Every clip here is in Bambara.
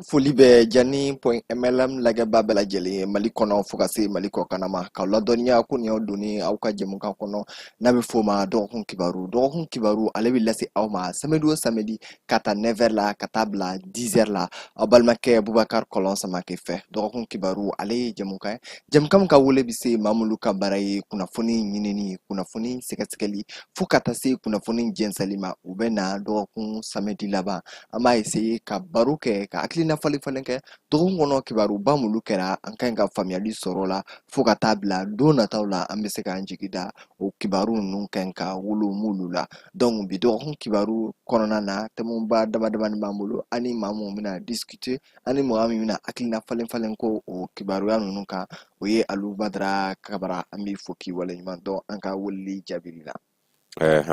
Foli bɛ Jani.mlm lajɛba bɛɛ lajɛlen ye Mali kɔnɔ fo ka se Mali kɔkanna ma, k'aw ladɔnniya ko nin y'aw donnen aw ka jɛmukan kɔnɔ n'a bɛ f'o ma dɔgɔkun kibaru. Dɔgɔkun kibaru ale bɛ lase aw ma samedi o samedi ka taa 9h la ka taa bila 10h la, aw balimakɛ Bubakari Kɔlɔn Samakɛ fɛ. Dɔgɔkun kibaru ale ye jɛmukan ye, jɛmukan min ka wele bɛ se maa minnu ka baara ye kunnafoni ɲinini, kunnafoni sɛgɛsɛgɛli fo ka taa se kunnafoni jɛnsɛnli ma. U bɛ na dɔgɔkun samedi laban, an b'a essayer ka baro kɛ, ka hakilina falen falen kɛ dɔgɔkun kɔnɔ kibaruba minnu kɛra, an ka ɲi ka faamuyali sɔrɔ o la fo ka taa bila don nataw la an bɛ se k'an jigi da o kibaru ninnu ka ɲi ka wolo m'olu la. Donc bi dɔgɔkun kibaru kɔnɔna na, thème ba dama damani b'an bolo, ani maa minnu bɛna discuter, ani mɔgɔ min bɛna hakilina falen falen ko o kibaruya ninnu kan, o ye Alu Badara Kabara. An b'i fo k'i waleɲuman dɔn an ka weleli jaabili la.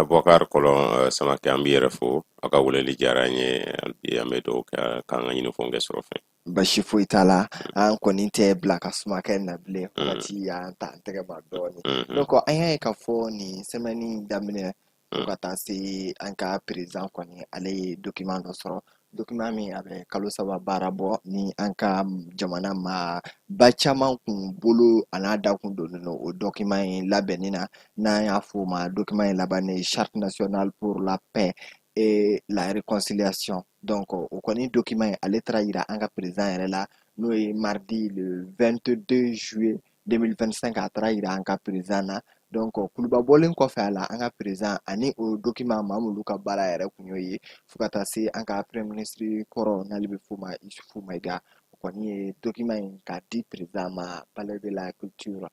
Bubakari Kɔlɔn Samakɛ, an b'i yɛrɛ fo, aw ka weleli diyara an ye. Bi an bɛ dugawu kɛ k'an ka ɲinifɛnw kɛ sɔrɔ fɛn. Basi foyi t'a la, an kɔni tɛ bila ka suma kɛ na bilen, wagati y'an ta an tɛgɛ ma dɔɔnin. Donc an y'a ye k'a fɔ nin semaine daminɛ fo ka taa se an ka président kɔni, ale ye document dɔ sɔrɔ, document min a bɛ kalo 3 baara bɔ, ni an ka jamana maa ba caman kun bolo a n'a da kun donnen don o document in labɛnni na, n'an y'a fɔ o ma document in labannen ye Charte nationale pour la paix et la réconciliation. Donc o kɔni document in ale taara yira an ka président yɛrɛ la, n'o ye mardi le 22 juillet 2025, a taara yira an ka président na. Donc kuluba bɔlen kɔfɛ a la, an ka président ani o document maa minnu ka baara yɛrɛ kun y'o ye, fo ka taa se an ka premier ministre kɔrɔ n'ale bɛ f'o ma Isufu Mayiga, o kɔni ye document in k'a di président ma palais de la culture,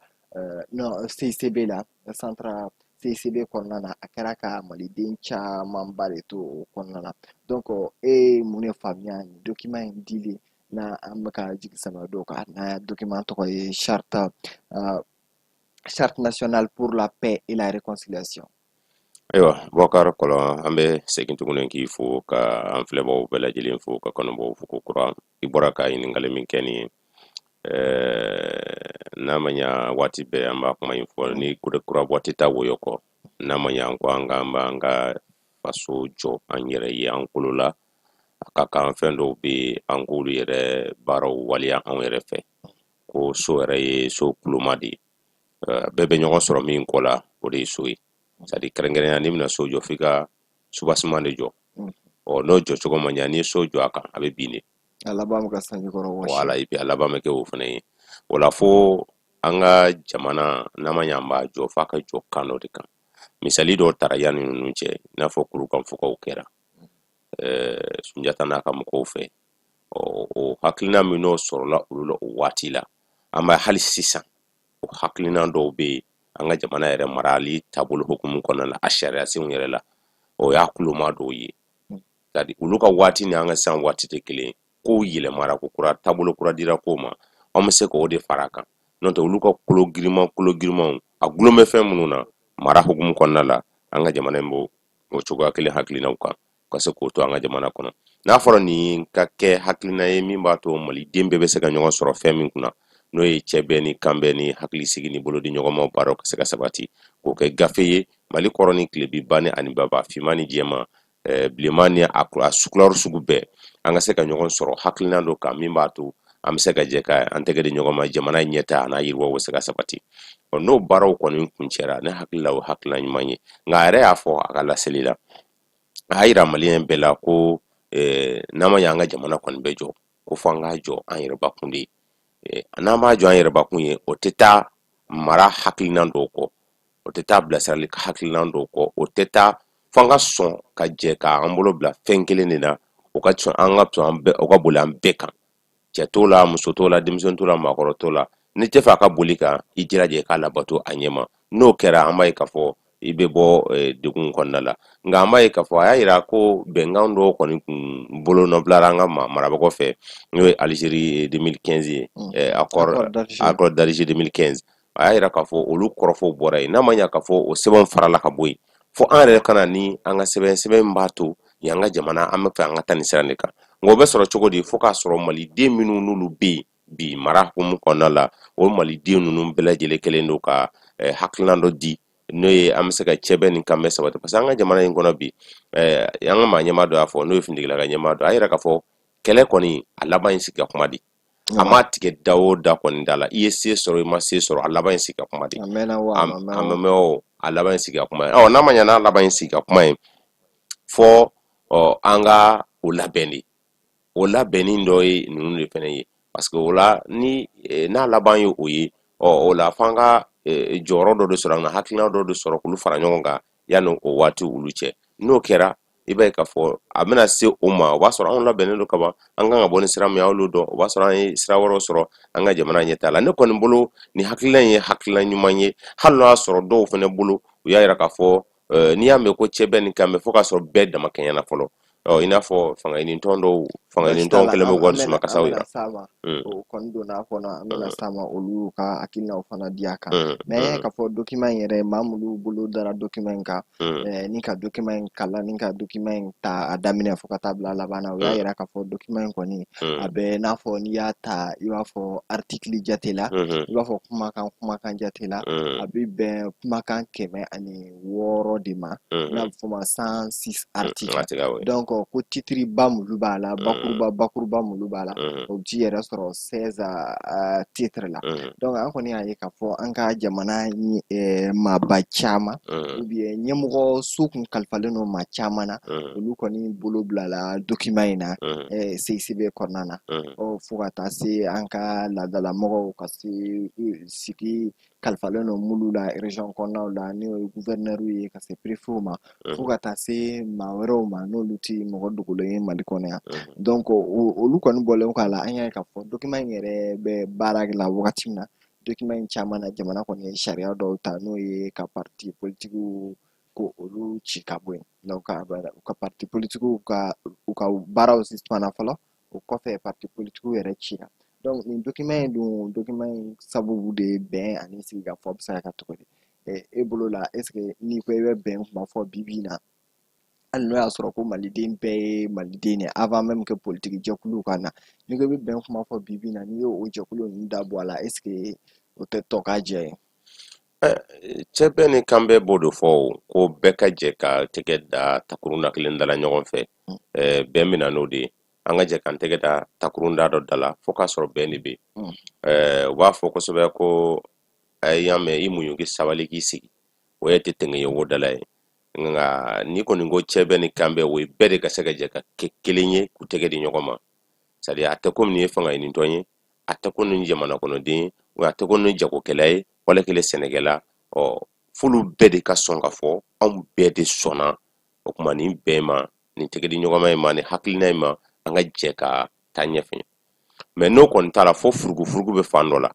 non, CICB la, centre CICB kɔnɔna na. A kɛra ka maliden camanba de to o kɔnɔna na. Donc e ye mun de faamuya nin document in dili na? An bɛ ka jigi sama dɔw kan n'a document tɔgɔ ye Charte nationale pour la paix et la réconciliation. Ayiwa Bubakari Kɔlɔn, an bɛ segin tuguni k'i fo, ka an filɛbagaw bɛɛ lajɛlen fo, ka kanubagaw fo ko kura. I bɔra ka ɲininkali min kɛ nin ye, n'a ma ɲa waati bɛɛ an b'a kuma in fɔ, ni kura bɔ tɛ taa woyɔ kɔ. N'a ma ɲa an ko an ka an ka faso jɔ an yɛrɛ ye an kolo la, a ka kan fɛn dɔw bɛ yen an k'olu yɛrɛ baaraw waleya anw yɛrɛ fɛ, ko so yɛrɛ ye so kuloma de ye, bɛɛ bɛ ɲɔgɔn sɔrɔ min kɔ la, o de ye so ye. C'est à dire kɛrɛnkɛrɛnnenya n'i bɛna so jɔ, f'i ka soubassement de jɔ. Ɔ n'o jɔcogo ma ɲa, n'i ye so jɔ a kan, a bɛ bin de. A laban bɛ ka sanji kɔrɔ wɔsi. Voilà, et puis a laban bɛ kɛ o fana ye. O la fo an ka jamana, n'a ma ɲa an b'a jɔ, f'a ka jɔ kan dɔ de kan. Misali dɔw taara yanni ninnu cɛ, i n'a fɔ Kurukanfugaw kɛra Sunjata n'a ka mɔgɔw fɛ. Ɔ o hakilina min n'o sɔrɔla olu la o waati la, an b'a hali sisan o hakilina dɔw bɛ yen an ka jamana yɛrɛ marali taabolo hukumu kɔnɔna la, a sariya senw yɛrɛ la, o y'a kuloma dɔw ye. C'est à dire olu ka waati ni an ka sisan waati tɛ kelen ye. Kow yɛlɛmara, ko kura, taabolo kura dira kow ma, an bɛ se k'o de fara a kan. N'o tɛ olu ka kolo giriman, kolo girimanw a gulon bɛ fɛn minnu na mara hukumu kɔnɔna la, an ka jamana in b'o o cogoya kelen hakilinaw kan ka se k'o to an ka jamana kɔnɔ. N'a fɔra nin ka kɛ hakilina ye min b'a to maliden bɛɛ bɛ se ka ɲɔgɔn sɔrɔ fɛn min kunna, n'o ye cɛbɛn ni kanbɛn ni hakilisigi ni bolodi ɲɔgɔnmaw baaraw ka se ka sabati, k'o kɛ gafe ye Mali kɔrɔ ni tilebi, ba ni ani baba, finman ni jɛman, bilenman ni a couleur sugu bɛɛ, an ka se ka ɲɔgɔn sɔrɔ hakilina dɔ kan min b'a to an bɛ se ka jɛ ka an tɛgɛ di ɲɔgɔn ma, jamana ɲɛtaa a n'a yiriwaw bɛ se ka sabati. Ɔ n'o baaraw kɔni kuncɛra, ne hakili la o hakilina ɲuman ye. Nka a yɛrɛ y'a fɔ a ka laseli la, a y'a yira maliyɛn bɛɛ la ko n'a ma ɲɛ an ka jamana kɔni bɛ jɔ, ko fo an k'a jɔ an yɛrɛbakun de ye. N'an b'a jɔ an yɛrɛbakun ye, o tɛ taa mara hakilina dɔw kɔ, o tɛ taa bilasirali hakilina dɔw kɔ, o tɛ taa fo an ka sɔn ka jɛ k'an bolo bila fɛn kelen de na, o ka sɔn an ka sɔn an bɛɛ, o ka boli an bɛɛ kan, cɛ t'o la, muso t'o la, denmisɛn t'o la, maakɔrɔ t'o la. N'i tɛ fɛ a ka boli kan, i jilaja i k'a labato a ɲɛ ma. N'o kɛra, an b'a ye k'a fɔ i bɛ bɔ degun kɔnɔna la. Nka an b'a ye k'a fɔ a y'a yira ko bɛnkan dɔw kɔni kun bolonɔ bilara an ka marabagaw fɛ, n'o ye Algérie 2015 ye, accord d'Alger 2015. A y'a yira k'a fɔ olu kɔrɔfɔw bɔra yen. N'a ma ɲa k'a fɔ o sɛbɛnw farala ka bɔ yen, fo an yɛrɛ ka na ni an ka sɛbɛn, sɛbɛn min b'a to yan ka jamana an bɛ fɛ an ka taa nin sira de kan. Nka o bɛ sɔrɔ cogo di? Fo k'a sɔrɔ maliden minnu n'olu bɛ yen bi mara hukumu kɔnɔna la, o maliden ninnu bɛɛ lajɛlen kɛlen don ka hakilina dɔ di, n'o ye an bɛ se ka cɛbɛn ni kanbɛn sabati. Parce que an ka jamana in kɔnɔ bi, an ka maa ɲɛmaa dɔ y'a fɔ, n'o ye finitigilaka ɲɛmaa dɔ, a yira k'a fɔ Kɛlɛ kɔni, a laban ye sigi ka kuma de. A m'a tigɛ da o da kɔni da la, i ye se sɔrɔ, i ma se sɔrɔ, a laban ye sigi ka kuma de. A mɛnna wa a ma mɛn A wa? ma mɛn o, a laban ye sigi ka kuma ye. Ɔ, n'a ma ɲɛ n'a laban ye sigi ka kuma ye, fɔ ɔ an ka o labɛn de. O labɛnni dɔ ye ninnu de fɛnɛ ye, parce que o la ni n'a laban ye o ye, ɔ o la f'an ka jɔyɔrɔ dɔ de sɔrɔ, an ka hakilina dɔ de sɔrɔ k'olu fara ɲɔgɔn kan yanni o waati olu cɛ. N'o kɛra, i b'a ye k'a fɔ a bɛna se o ma, o b'a sɔrɔ anw labɛnnen don kaban. An kan ka bɔ ni sira min ye, aw y'olu dɔn. O b'a sɔrɔ an ye sira wɛrɛw sɔrɔ an ka jamana ɲɛtaa la. Ne kɔni bolo, nin hakilina in ye hakilina ɲuman ye, hali n'o y'a sɔrɔ dɔw fana bolo, u y'a yira k'a fɔ n'i y'a mɛn ko cɛ bɛɛ ni kan bɛɛ, fo k'a sɔrɔ bɛɛ dama kɛɲɛna fɔlɔ. Ɔ, i n'a fɔ fangaɲinitɔn dɔw, fangaɲinitɔn kɛlen bɛ k'u ka dusumakasaw yira. O kɔni donna a kɔnɔ, an bɛna s'a ma, olu ka hakilinaw fana di a kan. Mais k'a fɔ document in yɛrɛ, maa minnu bolo dara document in kan, ni ka document in kalan, ni ka document in ta a daminɛ fo ka taa bila a laban na, o y'a yira k'a fɔ document in kɔni a bɛ n'a fɔ n'i y'a ta, i b'a fɔ article jate la, i b'a fɔ kumakan jate la, a bɛ bɛn kumakan 106 de ma, n'a bɛ fɔ o ma 106 article. Donc ko titre ba minnu b'a la, bakuruba minnu b'a la, o bɛ t'i yɛrɛ sɔrɔ 16 titre la. Donc an kɔni y'a ye k'a fɔ an ka jamana maaba caman ou bien ɲɛmɔgɔ so kun kalifalen don maa caman na, olu kɔni bolo bilala document in na CICB kɔnɔna na, ɔ fo ka taa se an ka laadalamɔgɔw ka se sigi kalifalen don minnu la région kɔnɔnaw la, n'o ye gouverneur ye, ka se préfet ma, fo ka taa se maa wɛrɛw ma n'olu tɛ mɔgɔ dogolen ye Mali kɔnɔ yan. Donc olu kɔni bɔlen kɔ a la, an y'a ye k'a fɔ document in yɛrɛ bɛ baara la wagati min na, document in caman na, jamana kɔni ye sariya dɔw ta, n'o ye ka parti politikiw ko olu ci ka bɔ yen. Donc ka parti politikiw ka u ka baaraw suspend fɔlɔ, o kɔfɛ parti politikiw yɛrɛ cira. Donc nin document in dun, document in sababu de ye bɛn ani sigikafɔ bɛ se ka kɛ cogo di e bolo la? Est ce que n'i ko i bɛ bɛn kuma fɔ bi bi in na, hali n'o y'a sɔrɔ ko maliden bɛɛ ye maliden ye, avant même que politiki jɛkuluw ka na, n'i ko i bɛ bɛn kuma fɔ bi bi in na, n'i y'o jɛkulu ninnu da bɔ a la, est ce que o tɛ tɔ ka jɛ ye? Cɛ bɛɛ ni kan bɛɛ b'o de fɔ o, ko bɛɛ ka jɛ ka tɛgɛ da takurunda kelen da la ɲɔgɔn fɛ. Bɛn bɛ na n'o de ye. An ka jɛ k'an tɛgɛ da takurunda dɔ da la fo k'a sɔrɔ bɛn de bɛ yen. U b'a fɔ kosɛbɛ ko a y'a mɛn, i muɲu k'i sabali k'i sigi, o ye tɛ tɛngɛ ye wo dala ye. Nka n'i kɔni ko cɛ bɛɛ ni kan bɛɛ, o ye bɛɛ de ka se ka jɛ ka kɛ kelen ye k'u tɛgɛ di ɲɔgɔn ma. C'est à dire a tɛ komi nin ye fanga ɲinitɔn ye, a tɛ ko nin jamana kɔnɔden ye, a tɛ ko nin jagokɛla ye, wala kelen sɛnɛkɛla. Ɔ, f'olu bɛɛ de ka sɔn ka fɔ anw bɛɛ de sɔnna o tuma nin bɛɛ ma, nin tɛgɛ di ɲɔgɔnma in ma, nin hakilina in ma, an ka jɛ ka taa ɲɛfɛ. Mais n'o kɔni taara fo furugufurugu bɛ fan dɔ la,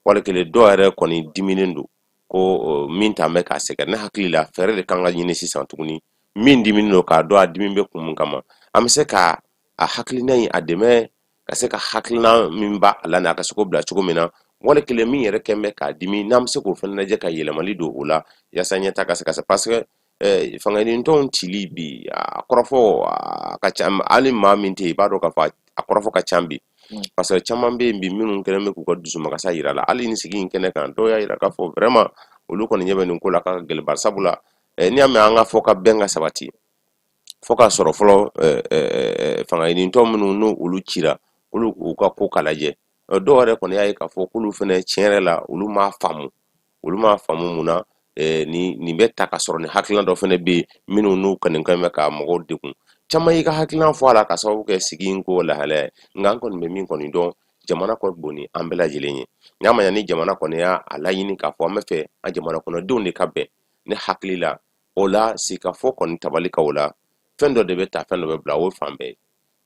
wala kelen dɔw yɛrɛ kɔni diminen don ko min t'an bɛ k'a sɛgɛrɛ. Ne hakili la, fɛɛrɛ de kan ka ɲini sisan tuguni. Min diminen don, k'a dɔn a dimi bɛ kun mun kama, an bɛ se ka a hakilina in a dɛmɛ ka se ka hakilina min b'a a la n'a ka se k'o bila cogo min na, wali kelen min yɛrɛ kɛn bɛ k'a dimi, n'an bɛ se k'o fana lajɛ ka yɛlɛmali don o la yaasa ɲɛta ka se ka se. Parce que fangaɲinitɔnw cili bi, a kɔrɔfɔ a ka ca. Hali maa min tɛ yen, i b'a dɔn k'a fɔ a kɔrɔfɔ ka ca bi, parce que caman bɛ yen bi minnu kɛlen bɛ k'u ka dusumakasa yira la. Hali ni sigi in kɛnɛ kan, dɔw y'a yira k'a fɔ vraiment olu kɔni ɲɛ bɛ nin ko la k'a ka gɛlɛn. Bari sabula n'i y'a mɛn an ka fɔ ka bɛn ka sabati, fo k'a sɔrɔ fɔlɔ fangaɲinitɔn minnu n'o olu cira, olu u ka ko ka lajɛ. Dɔw yɛrɛ kɔni y'a ye k'a fɔ k'olu fɛnɛ tiɲɛ yɛrɛ la olu m'a faamu, olu m'a faamu mun na nin bɛ ta ka sɔrɔ nin hakilina dɔ fɛnɛ bɛ yen minnu n'u kɔni kɛn bɛ ka mɔgɔw degun. Caman y'i ka hakilina fɔ a la ka sababu kɛ sigi in ko lahalaya ye. Nka an kɔni bɛ min kɔni dɔn, jamana kɔni bon ni an bɛɛ lajɛlen ye. N'a ma ɲa ni jamana kɔni y'a laɲini k'a fɔ an bɛ fɛ an jamana kɔnɔdenw de ka bɛn, ne hakili la o la sigikafɔ kɔni tabali ka o la, fɛn dɔ de bɛ ta, fɛn dɔ bɛ bila, o ye fan bɛɛ ye,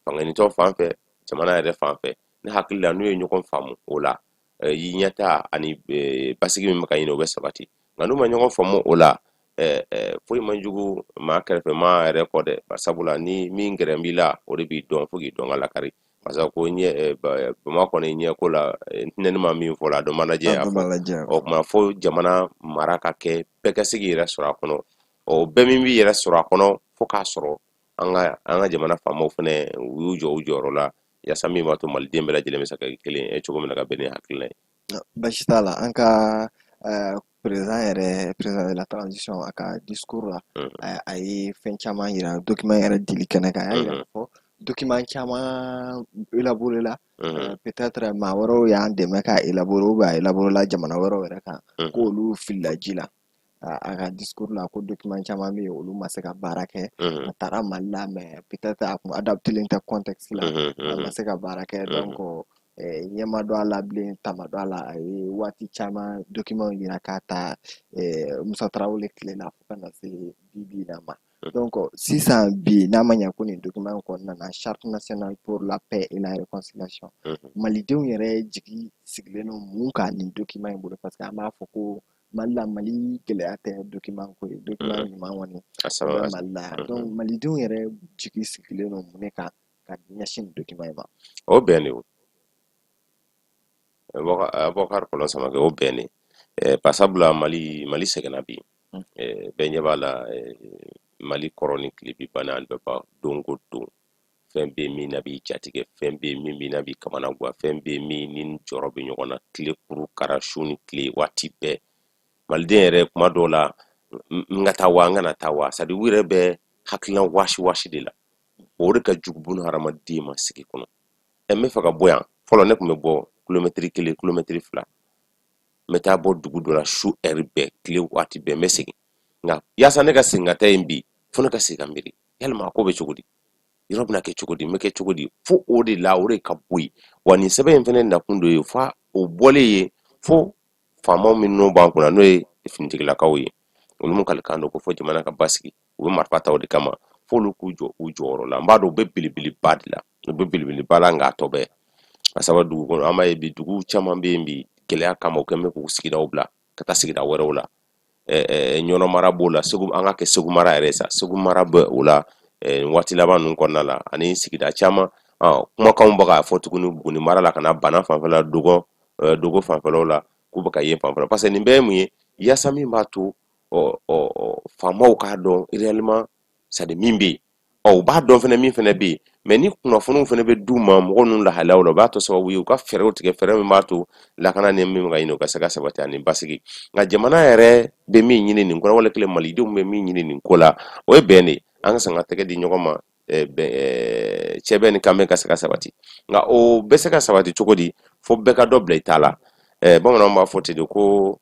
fangaɲinitɔn fan fɛ, jamana yɛrɛ fan fɛ. Ne hakili la, n'u ye ɲɔgɔn faamu o la, ɲɛta ani basigi min bɛ ka ɲini, o bɛ sabati. Nka n'u ma ɲɔgɔn faamu o la, foyi man jugu maa kɛrɛfɛ maa yɛrɛ kɔ dɛ. Sabula ni min gɛrɛ b'i la, o de b'i dɔn fo k'i dɔn ka lakari. Parce que ko ɲɛ bama kɔni ɲɛ ko la, n ma min fɔ la, a dɔn ma lajɛ a fɔ. O tuma fo jamana mara ka kɛ bɛɛ ka se k'i yɛrɛ sɔrɔ a kɔnɔ. O bɛɛ min b'i yɛrɛ sɔrɔ a kɔnɔ, fo k'a sɔrɔ an ka jamana faamaw fɛnɛ u y'u jɔ u jɔyɔrɔ la, yaasa min b'a to maliden bɛɛ lajɛlen bɛ se ka kɛ kelen ye cogo min na ka bɛn ni hakilina ye. Basi t'a la. An ka président yɛrɛ, président de la transition, a ka discours la, a ye fɛn caman yira document yɛrɛ dili kɛnɛ kan. A y'a yira k'a fɔ Document caman élaboré la, peut-être maa wɛrɛw y'an dɛmɛ k'a élaborer ou bien a élaboré la jamana wɛrɛw yɛrɛ kan, k'olu filila ji la. A ka discours la, ko document caman bɛ yen, olu ma se ka baara kɛ. A taara Mali la, mais peut-être a kun adapté tɛ contexte la, a ma se ka baara kɛ. Donc ɲɛ ma dɔn a la bilen, ta ma dɔn a la. A ye waati caman document yira k'a ta Musa Tarawele tile la fo ka na se bi bi in na ma. Donc sisan bi, n'a ma ɲɛ ko nin document kɔnɔna na, Charte nationale pour la paix et la réconciliation, malidenw yɛrɛ jigi sigilen don mun kan nin document in bolo? Parce que an b'a fɔ ko Mali la, Mali gɛlɛya tɛ document ko ye, document ɲuman kɔni o bɛ Mali la yan. Donc malidenw yɛrɛ jigi sigilen don mun de kan ka ɲɛsin nin document in ma? O bɛn de, o Abubakar Kɔlɔn Samakɛ, o bɛn de. Basabula Mali sɛgɛnna bi, bɛɛ ɲɛ b'a la. Mali kɔrɔ ni tilebi banna, an bɛ ban don o don. Fɛn bɛ min na b'i jatigɛ, fɛn bɛ min b'i na b'i kamana gan, fɛn bɛ min ni jɔrɔ bɛ ɲɔgɔn na, tile kuru kara, su ni tile, waati bɛɛ. Maliden yɛrɛ, kuma dɔw la, n ka taa wa, n kana taa wa, c'est à dire u yɛrɛ bɛ hakilina wasi wasi de la. O de ka jugu buna hadamaden ma sigi kɔnɔ. N bɛ fɛ ka bɔ yan fɔlɔ, ne tun bɛ bɔ kilomɛtiri 1, kilomɛtiri 2, n bɛ taa bɔ dugu dɔ la su ɛri bɛɛ, tile waati bɛɛ, n bɛ segin. Nka yaasa ne ka segin ka taa yen bi, fo ne ka segin ka miiri yalima a ko bɛ cogo di, yɔrɔ bɛna kɛ cogo di, n bɛ kɛ cogo di. Fo o de la, o de ka bɔ yen. Wa nin sɛbɛn in fɛnɛ nakun dɔ ye, fo o bɔlen ye, fo faamaw minnu b'an kunna, n'o ye finitigilakaw ye, olu mun kalikan don ko fo jamana ka basigi, u bɛ marifa ta o de kama, fo olu k'u jɔ u jɔyɔrɔ la. N b'a dɔn u bɛ belebeleba de la, u bɛ belebeleba la, nka a tɔ bɛɛ a sababu dugu kɔnɔ, an b'a ye bi dugu caman bɛ yen bi, gɛlɛya kama, u kɛlen bɛ k'u sigidaw bila ka taa sigida wɛrɛw la. Ɲɔnɔ mara b'o la, Segu, an ka kɛ Segu mara yɛrɛ sa, Segu mara bɛ o la waati laban ninnu kɔnɔna la, ani sigida caman. Kumakanw bɛ k'a fɔ tuguni Buguni mara la, ka na Bana fanfɛla, Dogo fanfɛlaw la, k'u bɛ ka yen fanfɛla. Parce que nin bɛɛ ye mun ye? Yaasa min b'a to faamaw k'a dɔn réellement, c'est à dire min bɛ yen. U b'a dɔn fɛnɛ min fɛnɛ bɛ yen, mais ni kunnafoniw fɛnɛ bɛ d'u ma mɔgɔ ninnu lahalayaw la, o b'a to sababu ye u ka fɛɛrɛw tigɛ, fɛɛrɛ min b'a to lakana ni min bɛ ka ɲini, o ka se ka sabati ani basigi. Nka jamana yɛrɛ bɛ min ɲini nin kɔnɔ, wale kelen malidenw bɛ min ɲini nin ko la, o ye bɛn de ye. An ka sɔn ka tɛgɛ di ɲɔgɔn ma, cɛbɛn ni kanbɛn ka se ka sabati. Nka o bɛ se ka sabati cogo di? Fo bɛɛ ka dɔ bila i ta la. Bamananw b'a fɔ ten de ko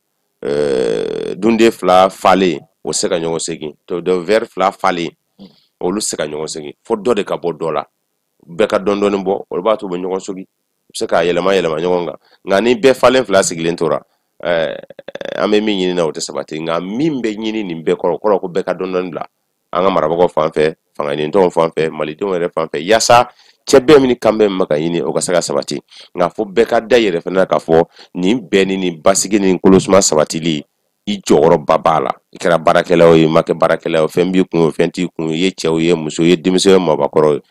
dunden fila falen, o tɛ se ka ɲɔgɔn segin. Dɔ verre fila falen, olu tɛ se ka ɲɔgɔn segin. Fo dɔ de ka bɔ dɔ la, bɛɛ ka dɔɔni dɔɔni bɔ, olu b'a to u bɛ ɲɔgɔn sogin, u bɛ se k'a yɛlɛma yɛlɛma ɲɔgɔn kan. Nka ni bɛɛ falen fila sigilen tora, an bɛ min ɲini na, o tɛ sabati. Nka min bɛ ɲini nin bɛɛ kɔrɔ, o kɔrɔ ko bɛɛ ka dɔɔni dɔɔni bila, an ka marabagaw fan fɛ, fangaɲinitɔnw fan fɛ, malidenw yɛrɛ fan fɛ, yaasa cɛbɛn min ni kanbɛn min bɛ ka ɲini, o ka se ka sabati. Nka fo bɛɛ ka da yɛrɛ fana k'a fɔ nin bɛn ni nin basigi ni kolosuma sabatili, i jɔyɔrɔba b'a la. I kɛra baarakɛla ye, i ma kɛ baarakɛla ye, fɛn b'i kun, fɛn t'i kun, i ye cɛw ye, muso ye, denmisɛn ye, mabakɔrɔ ye,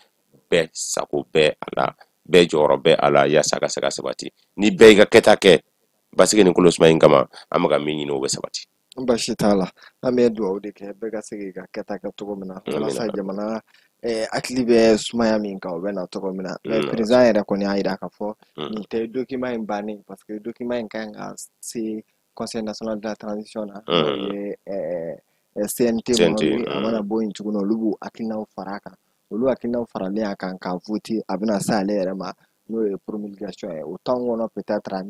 bɛɛ sago bɛɛ a la, bɛɛ jɔyɔrɔ bɛɛ a la, yaasa ka se ka sabati. Ni bɛɛ y'i ka kɛta kɛ basigi ni kolosuma in kama, an bɛ ka min ɲini, o bɛ sabati. Baasi t'a la, an bɛ dugawu de kɛ bɛɛ ka se k'i ka kɛta kɛ cogo min na, walasa jamana hakili bɛ sumaya min kan, o bɛ na cogo min na. Mais président yɛrɛ kɔni y'a jira k'a fɔ nin tɛ document in bannen, parce que document in kan ka se Conseil national de la transition na, n'o ye CNT ye. A mana bɔ yen tuguni, olu b'u hakilinaw fara a kan. Olu hakilinaw faralen a kan k'a voter, a bɛna se ale yɛrɛ ma, n'o ye promulgation ye. O temps kɔnɔ, peut-être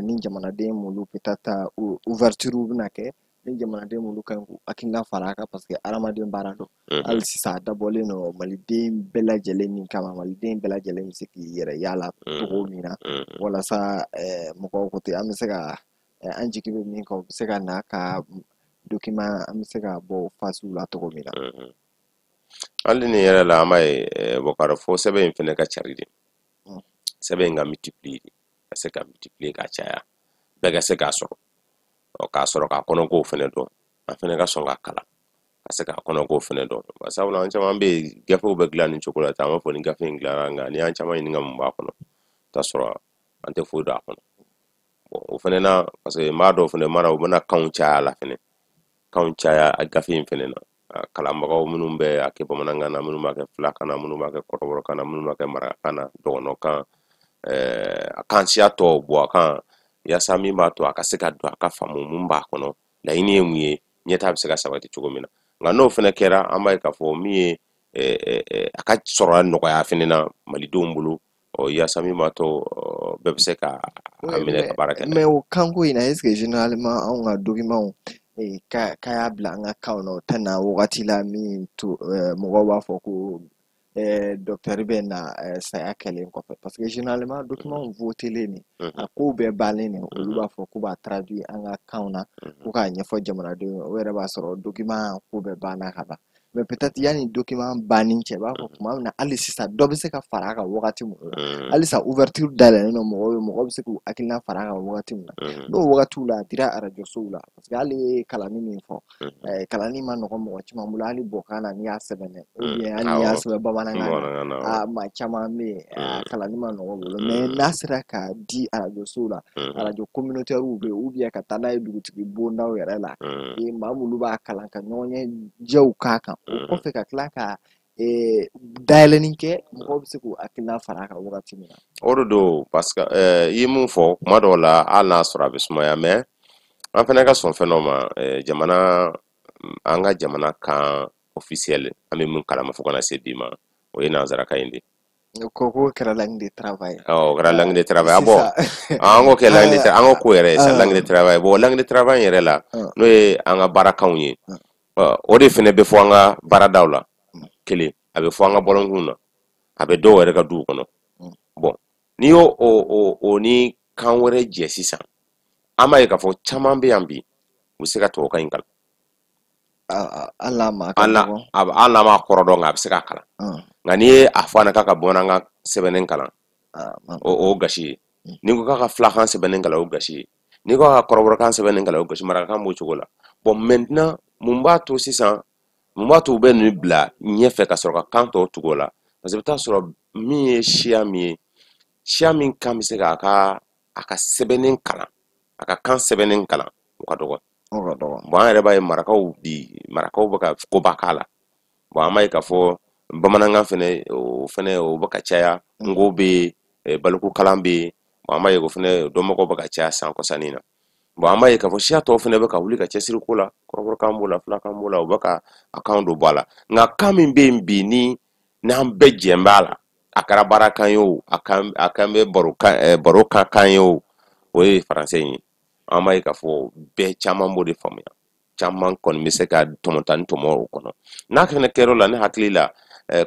ni jamanaden m'olu, peut-être ouverture bɛna kɛ ni jamanaden m'olu kan k'u hakilina fara a kan, parce que hadamaden baara don. Hali sisan, a dabɔlen don maliden bɛɛ lajɛlen min kama, maliden bɛɛ lajɛlen bɛ se k'i yɛrɛ yala cogo min na, walasa mɔgɔw ko ten, an bɛ se ka an jigi bɛ min kan, u bɛ se ka na ka document, an bɛ se ka bɔ fasiw la cogo min na. Hali nin yɛrɛ la, an b'a ye Bɔkari, fo sɛbɛn in fɛnɛ ka cari de, sɛbɛn in ka multiplier de, ka se ka multiplier ka caya, bɛɛ ka se k'a sɔrɔ, k'a sɔrɔ k'a kɔnɔkow fɛnɛ dɔn, an fɛnɛ ka sɔn k'a kalan, ka se k'a kɔnɔkow fɛnɛ dɔn. Sabula an caman bɛ yen, gafew bɛ dilan nin cogo la tan, an b'a fɔ ni gafe in dilanna, nka n'i y'an caman ɲininka mun b'a kɔnɔ, t'a sɔrɔ an tɛ foyi dɔn a kɔnɔ. Bon, o fɛnɛ na, parce que n b'a dɔn fɛnɛ mara, u bɛna kanw caya a la fɛnɛ, kanw caya a gafe in fɛnɛ na. Kalanbagaw minnu bɛ a kɛ bamanankan na, minnu b'a kɛ filakan na, minnu b'a kɛ kɔrɔbɔrɔkan na, minnu b'a kɛ marakakan na, dɔgɔnɔkan, a kan siya tɔw, buwakan, yaasa min b'a to a ka se ka don, a ka faamu mun b'a kɔnɔ, laɲini ye mun ye, ɲɛtaa bɛ se ka sabati cogo min na. Nka n'o fɛnɛ kɛra, an b'a ye k'a fɔ min ye a ka sɔrɔ nɔgɔya fɛnɛ na malidenw bolo, ɔ yaasa min b'a to bɛɛ bɛ se ka a minɛ ka baara kɛ. Mais o kanko in na, est ce que généralement anw ka document ka y'a bila an ka kanw na, o tɛ na wagati la min to mɔgɔw b'a fɔ ko docteur bɛ na saya kɛlen kɔfɛ? Parce que généralement document votelen nin, a kow bɛɛ bannen nin, olu b'a fɔ k'u b'a traduit an ka kanw na ko k'a ɲɛfɔ jamanadenw ye. O yɛrɛ b'a sɔrɔ document ko bɛɛ banna ka ban. Mais peut-être yanni document banni cɛ, i b'a fɔ tuma min na hali sisan dɔ bɛ se ka fara a kan wagati min na, halisa ouverture dayɛlɛlen don mɔgɔw ye, mɔgɔ bɛ se k'u hakilina fara a kan wagati min na, n'o wagatiw la a dira arajosow la. Parce que hali ye kalanni min fɔ, kalanni ma nɔgɔn mɔgɔ caman bolo, hali bɔkan na n'i y'a sɛbɛn dɛ, ou bien hali n'i y'a sɛbɛn bamanankan na, a maa caman bɛ yen, a kalanni ma nɔgɔn bolo. Mais n'a sera ka di arajosow la, arajo communautaire bɛ yen, ou bien ka taa n'a ye dugutigi bondaw yɛrɛ la, maa minnu b'a kalan ka ɲɔgɔn ɲɛjɛw k'a kan, o kɔfɛ ka tila ka dayɛlɛnni kɛ, mɔgɔw bɛ se k'u hakilina fara a kan wagati min na. O de don, parce que i ye mun fɔ, kuma dɔw la hali n'a sɔrɔ a bɛ sumaya, mais an fana ka sɔn fɛn dɔ ma. Jamana, an ka jamana kan officiel, an bɛ mun kalama fo kana se bi ma, o ye nanzarakan in de. Ko kɛra langue de travail. Ɔ, o kɛra langue de travail. Bon, an k'o kɛ langue de, an ko ko yɛrɛ sa langue de travail. Bon, langue de travail yɛrɛ la, n'o ye an ka baarakanw ye, o de fana bɛ fɔ an ka baaradaw la kelen, a bɛ fɔ an ka bɔlɔnkunw na, a bɛ dɔw yɛrɛ ka duw kɔnɔ. Bon, n'i y'o o ni kan wɛrɛ jɛ sisan, an b'a ye k'a fɔ caman bɛ yan bi, u bɛ se ka tubabukan in kalan. Hali n'a m'a kɔrɔ dɔn, nka a bɛ se k'a kalan. Nka n'i ye a fɔ a ɲɛna k'a ka bamanankan sɛbɛnnen kalan, o gasi ye. N'i ko k'a ka filakan sɛbɛnnen kalan, o gasi ye. N'i ko k'a ka kɔrɔbɔrɔkan sɛbɛnnen kalan, o gasi. Marakakan b'o cogo la. Bon, maintenant, mun b'a to sisan, mun b'a to u bɛ nin bila ɲɛfɛ ka sɔrɔ ka kan tɔw tugu o la? Parce que i bɛ taa sɔrɔ min ye siya min ye, siya min kan bɛ se k'a ka a ka sɛbɛnnen kalan, a ka kan sɛbɛnnen kalan, o ka dɔgɔ. Bon, an yɛrɛ b'a ye marakaw bi, marakaw bɛ ka koba k'a la. Bon, an b'a ye k'a fɔ bamanankan fɛnɛ, o fɛnɛ o bɛ ka caya. Nko bɛ yen, balikukalan bɛ yen. Bon, an b'a ye o fɛnɛ dɔnbagaw bɛ ka caya san kɔsannin na. Bon, an b'a ye k'a fɔ siya tɔw fɛnɛ bɛ ka wuli ka cɛsiri ko la, kɔrɔbɔrɔkan b'o la, filakan b'o la, u bɛ ka a kanw don ba la. Nka kan min bɛ yen bi, ni n'an bɛɛ jɛn b'a la, a kɛra baarakan ye o, a kan bɛ baro kan ye o, o ye faransɛ in ye. An b'a ye k'a fɔ bɛɛ caman b'o de faamuya, caman kɔni bɛ se ka tɔmɔta ni tɔmɔ o kɔnɔ. N'a fɛnɛ kɛra o la, ne hakili la,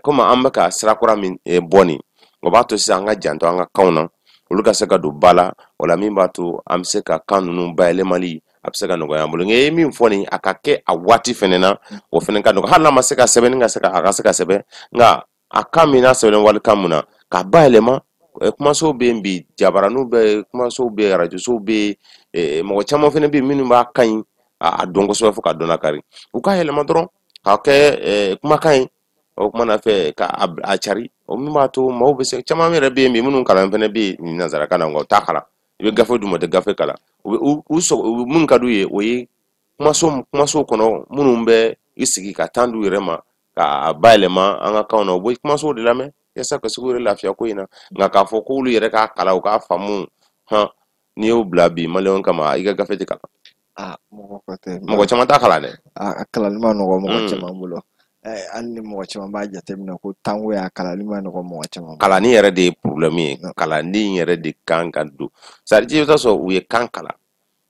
komi an bɛ ka sira kura min bɔ nin, o b'a to sisan an ka janto an ka kanw na, olu ka se ka don ba la. O la min b'a to an bɛ se ka kan ninnu bayɛlɛmali, a bɛ se ka nɔgɔya an bolo. Nka i ye min fɔ nin, a ka kɛ a waati fɛnɛ na, o fɛnɛ ka nɔgɔ. Hali n'a ma se ka sɛbɛnni ka se ka a ka se ka sɛbɛn, nka a kan min n'a sɛbɛnnen walikan mun na, k'a bayɛlɛma. Kumasow bɛ yen bi, jabaraninw bɛ yen, kumasow bɛ yen, arajosow bɛ yen, mɔgɔ caman fɛnɛ bɛ yen minnu b'a kan ɲi a dɔn kosɛbɛ fo ka dɔn lakari. U k'a yɛlɛma dɔrɔn k'a kɛ kumakan ye, o kuma na fɛ ka a cari, o min b'a to maaw bɛ se. Caman yɛrɛ bɛ yen bi minnu kalan fɛnɛ bɛ yen nanzarakan na, nka u t'a kalan. I bɛ gafe d'u ma, u tɛ gafe kalan. U bɛ u sɔgɔ minnu ka d'u ye, o ye kumaso kɔnɔ minnu bɛ i sigi ka temps d'u yɛrɛ ma k'a bayɛlɛma an ka kanw na, u bɛ kumasow de lamɛn yasa ka se k'u yɛrɛ lafiya ko in na. Nka k'a fɔ k'olu yɛrɛ k'a kalan, u k'a faamu, hɔn, n'i y'o bila bi maliyɛnw kama, i ka gafe tɛ kalan. Mɔgɔ caman t'a kalan dɛ. A kalanni ma nɔgɔ mɔgɔ caman bolo. Hali ni mɔgɔ caman b'a jateminɛ ko tango y'a kalanni ma nɔgɔ mɔgɔ caman bolo. Kalanni yɛrɛ de ye problème ye. Kalanni yɛrɛ de kan ka don. C'est à dire i bɛ taa sɔrɔ u ye kan kalan,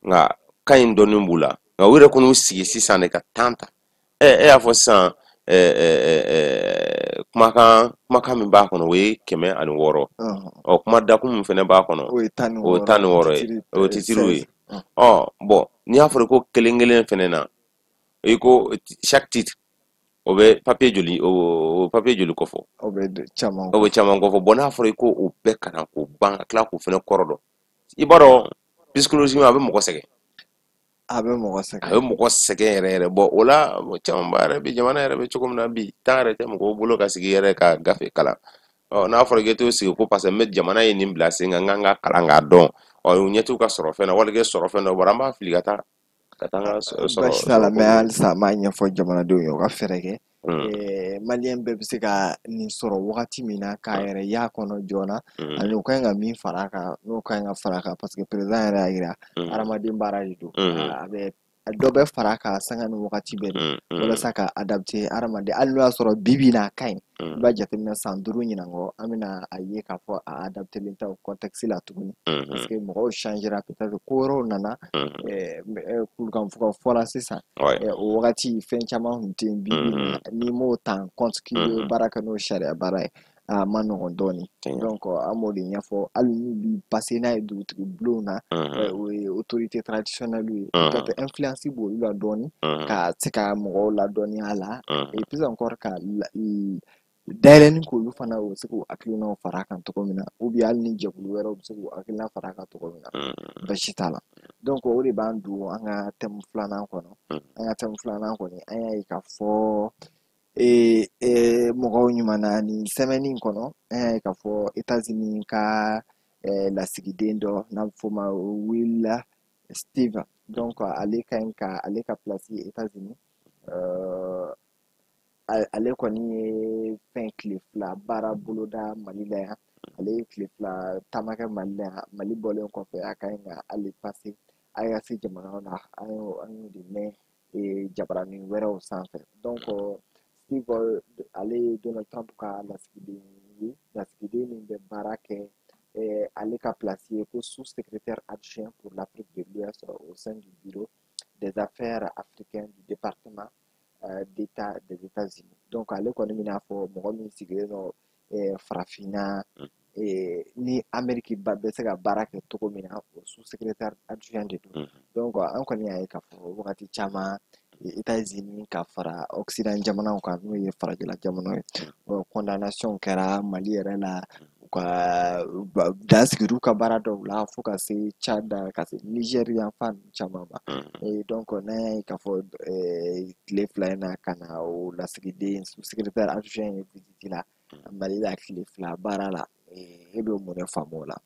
nka kan in dɔnni b'u la, nka u yɛrɛ kɔni y'u sigi sisan de ka temps ta. E y'a fɔ sisan, kumakan min b'a kɔnɔ, o ye 106. Ɔ, kuma dakun min fɛnɛ b'a kɔnɔ, o ye 16 ye, o ye titiriw ye. Ɔ bon, n'i y'a fɔra ko kelen kelen fɛnɛ na, i ko chaque titre, o bɛ papier joli, o papier joli kɔfɔ? O bɛ caman. O bɛ caman kɔfɔ. Bon, n'a fɔra i ko o bɛɛ kalan k'o ban, ka tila k'o fɛnɛ kɔrɔ dɔn, i b'a dɔn psychologiquement a bɛ mɔgɔ sɛgɛn. A bɛ mɔgɔ sɛgɛn. A bɛ mɔgɔ sɛgɛn yɛrɛ yɛrɛ. Bon, o la camanba yɛrɛ bi, jamana yɛrɛ bɛ cogo min na bi, temps yɛrɛ tɛ mɔgɔw bolo ka sigi yɛrɛ ka gafe kalan. Ɔ, n'a fɔra k'i t'o sigi ko parce que n bɛ jamana ye nin bila sen kan, n kan ka kalan k'a dɔn, ɔ, u ɲɛ t'u ka sɔrɔ fɛn na, wali kɛ sɔrɔ fɛn dɔ bɔra, an b'a fili ka taa an ka sɔrɔ. Baasi t'a la, mais halisa an b'a ɲɛfɔ jamanadenw ye, u ka fɛɛrɛ kɛ. Maliyɛn bɛɛ bɛ se ka nin sɔrɔ wagati min na k'a yɛrɛ y'a kɔnɔ joona, ani u ka ɲi ka min fara a kan, n'o ka ɲi ka fara a kan, parce que président yɛrɛ y'a yira hadamaden baara de don, a bɛ Dɔ bɛ fara a kan sanga ni wagati bɛɛ de walasa ka adapter hadamaden, hali n'o y'a sɔrɔ bi bi in na a ka ɲi. I b'a jateminɛ san 5 ɲinan kɔ, an bɛna a ye k'a fɔ a adaptelen tɛ o contexte la tuguni, parce que mɔgɔw changera, peut-être ko wɛrɛw nana. Kurukanfuga fɔra sisan, o wagati fɛn caman tun tɛ yen. Bi bi in na, n'i m'o ta en compte k'i bɛ baara kɛ n'o sariya baara ye, a ma nɔgɔn dɔɔnin. Donc an b'o de ɲɛfɔ, hali n'u bɛ passer n'a ye dugutigi bulonw na, o ye autorité traditionnelle ye, peut-être influence b'olu la dɔɔnin ka se ka mɔgɔw ladɔnniya a la, et puis encore ka dayɛlɛnni k'olu fana, u bɛ se k'u hakilinaw fara a kan cogo min na, ou bien hali ni jɛkulu wɛrɛw bɛ se k'u hakilina fara a kan cogo min na, basi t'a la. Donc o de b'an don an ka thème filanan kɔnɔ. An ka thème filanan kɔni, an y'a ye k'a fɔ mɔgɔw ɲuman na nin semaine in kɔnɔ, an y'a ye k'a fɔ États-Unis ka lasigiden dɔ n'a bɛ f'o ma Will Stevens, donc ale ka ɲi ka ale ka place États-Unis, ale kɔni ye fɛn tile 2 baara boloda Mali la yan. Ale ye tile 2 taama kɛ Mali la yan. Mali bɔlen kɔfɛ, a ka ɲi ka ale passer AES jamanaw la. An y'o de mɛn jabaranin wɛrɛw sanfɛ. Donc Steve, ale ye Donald Trump ka lasigiden ye, lasigiden min bɛ baara kɛ, ale ka place ye ko sous-secrétaire adjoint pour l'Afrique de l'Ouest au sein du bureau des affaires africaines du département d'État des États-Unis. Donc ale kɔni bɛna fɔ mɔgɔ min sigilen don farafinna ni Amérique ba bɛ se ka baara kɛ cogo min na, o sous-secrétaire adjoint de don. Donc an kɔni y'a ye k'a fɔ wagati caman États-Unis ka fara Occident jamanaw kan, n'o ye farajɛla jamanaw ye, condamnation kɛra Mali yɛrɛ la, u ka dan sigir'u ka baara dɔw la fo ka se Tchad, ka se Niger yanfan ninnu caman ma. Donc n'an y'a ye k'a fɔ tile 2 in na, ka na o lasigiden sous-secrétaire adjoint ye visite la Mali la tile 2 baara la, e bɛ mun de faamu o la?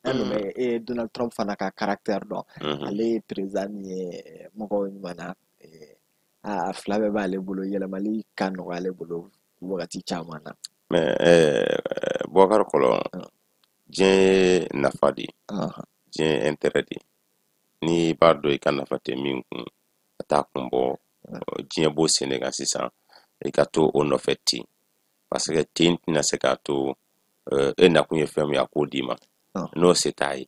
An dun bɛ e ye Donald Trump fana ka caractère dɔn. Ale ye président min ye mɔgɔw ɲuman na, a fila bɛɛ b'ale bolo, yɛlɛmali ka nɔgɔ ale bolo wagati caman na. Mais Boubacar Kɔlɔn, diɲɛ ye nafa de ye, diɲɛ ye intérêt de ye. N'i b'a dɔn i ka nafa tɛ min kun, a t'a kun bɔ. Diɲɛ b'o sen de kan sisan, i ka to o nɔfɛ ten, parce que ten tɛna se k'a to e nakun ye fɛn min ye, a k'o d'i ma n'o se t'a ye.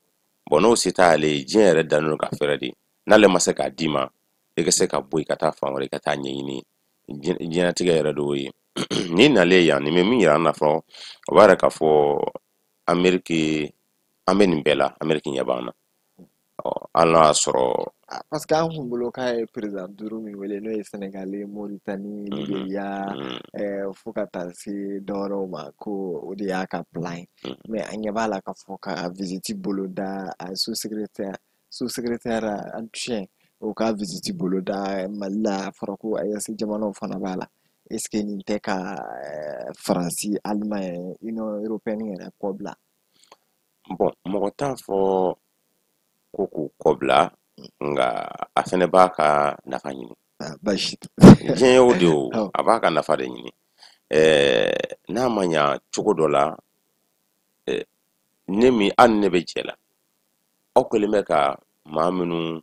Bon, n'o se t'ale ye, diɲɛ yɛrɛ dannen don ka fɛɛrɛ de, n'ale ma se k'a d'i ma, i ka se ka bɔ i ka taa fan wɛrɛ, i ka taa ɲɛɲini. Diɲɛlatigɛ yɛrɛ de y'o ye. N'i nalen yan, nin bɛ min yira an na fɔlɔ, o b'a yira k'a fɔ Ameriki, an bɛ nin bɛɛ la, Ameriki ɲɛ b'an na. Ɔ, hali n'a y'a sɔrɔ Parce que an kun bolo k'a ye président 5 min wele, n'o ye Sénégal, Mauritanie, Libéria, fo ka taa se dɔwɛrɛw ma, ko o de y'a ka plan ye. Mais an ɲɛ b'a la k'a fɔ ka visite boloda, a sous-secrétaire adjoint o ka visite boloda Mali la, a fɔra ko AES jamanaw fana b'a la. Est ce que nin tɛ ka Faransi, Allemagne, Union européenne yɛrɛ kɔ bila? Bon, mɔgɔ t'a fɔ ko k'u kɔ bila, nka a fɛnɛ b'a ka nafa ɲini. Baasi tɛ. Diɲɛ y'o de o, a b'a ka nafa de ɲini. N'a ma ɲa cogo dɔ la, ne min hali ne bɛ jɛ la, aw kɛlen bɛ ka maa minnu,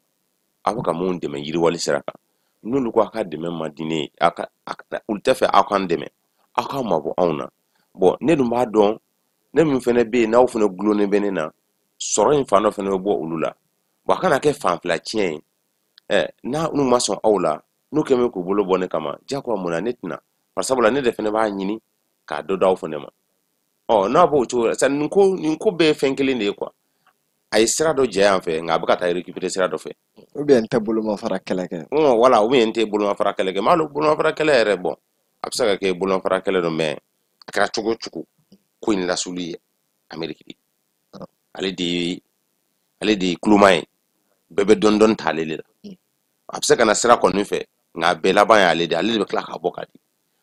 aw bɛ ka mun dɛmɛ yiriwali sira kan, n'olu ko a ka dɛmɛ man di ne ye, olu tɛ fɛ aw k'an dɛmɛ, aw k'aw mabɔ anw na. Bon, ne dun b'a dɔn, ne min fɛnɛ bɛ yen, n'aw fɛnɛ gulonnen bɛ ne na, sɔrɔ in fan dɔ fɛnɛ bɛ bɔ olu la. Bon, a kana kɛ fan fila tiɲɛ ye. N'a n'u ma sɔn aw la, n'u kɛlen bɛ k'u bolo bɔ ne kama, diyagoya mun na ne tɛna, bari sabula ne de fɛnɛ b'a ɲini k'a dɔ d'aw fɛnɛ ma. Ɔ, n'a b'o cogo la, sisan nin ko bɛɛ ye fɛn kelen de ye quoi. A ye sira dɔ jɛ yan fɛ, nka a bɛ ka taa récupérer sira dɔ fɛ. Ou bien n tɛ bolomafara kɛlɛ kɛ. Voilà, ou bien n tɛ bolomafara kɛlɛ kɛ. M'a dɔn bolomafara kɛlɛ yɛrɛ, bon, a bɛ se ka kɛ bolomafara kɛlɛ don, mais a kɛra cogo o cogo, ko in lasuli ye Amérique de ye. Ale de ye kuloma ye, bɛɛ bɛ dɔɔni dɔɔni ta ale de la. A bɛ se ka na sira kɔni fɛ, nka a bɛɛ laban ye ale de ye, ale de bɛ tila k'a bɔ ka di.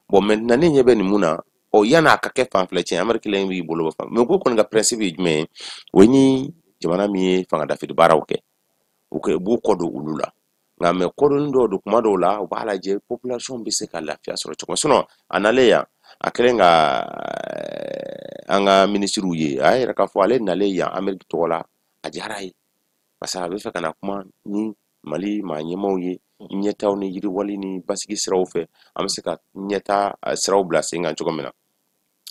Bon, maintenant ne ɲɛ bɛ nin mun na, ɔ, yanni a ka kɛ fan fila tiɲɛ, Amérique kelen b'i bolo bɔ fan. Mais ko kɔni ka principe ye jumɛn ye? O ye ni jamana min ye fanga dafiri baaraw kɛ, u b'u kɔ don olu la. Nka mais kɔdonni dɔw don, kuma dɔw la u b'a lajɛ population bɛ se ka lafiya sɔrɔ cogo min. Sinon a nalen yan, a kɛlen ka an ka minisiriw ye, a y'a yira k'a fɔ ale nalen yan Amérique tɔgɔ la, a diyara a ye, parce que a bɛ fɛ ka na kuma ni Mali maa ɲɛmaaw ye ɲɛtaaw ni yiriwali ni basigi siraw fɛ, an bɛ se ka ɲɛtaa siraw bila sen kan cogo min na.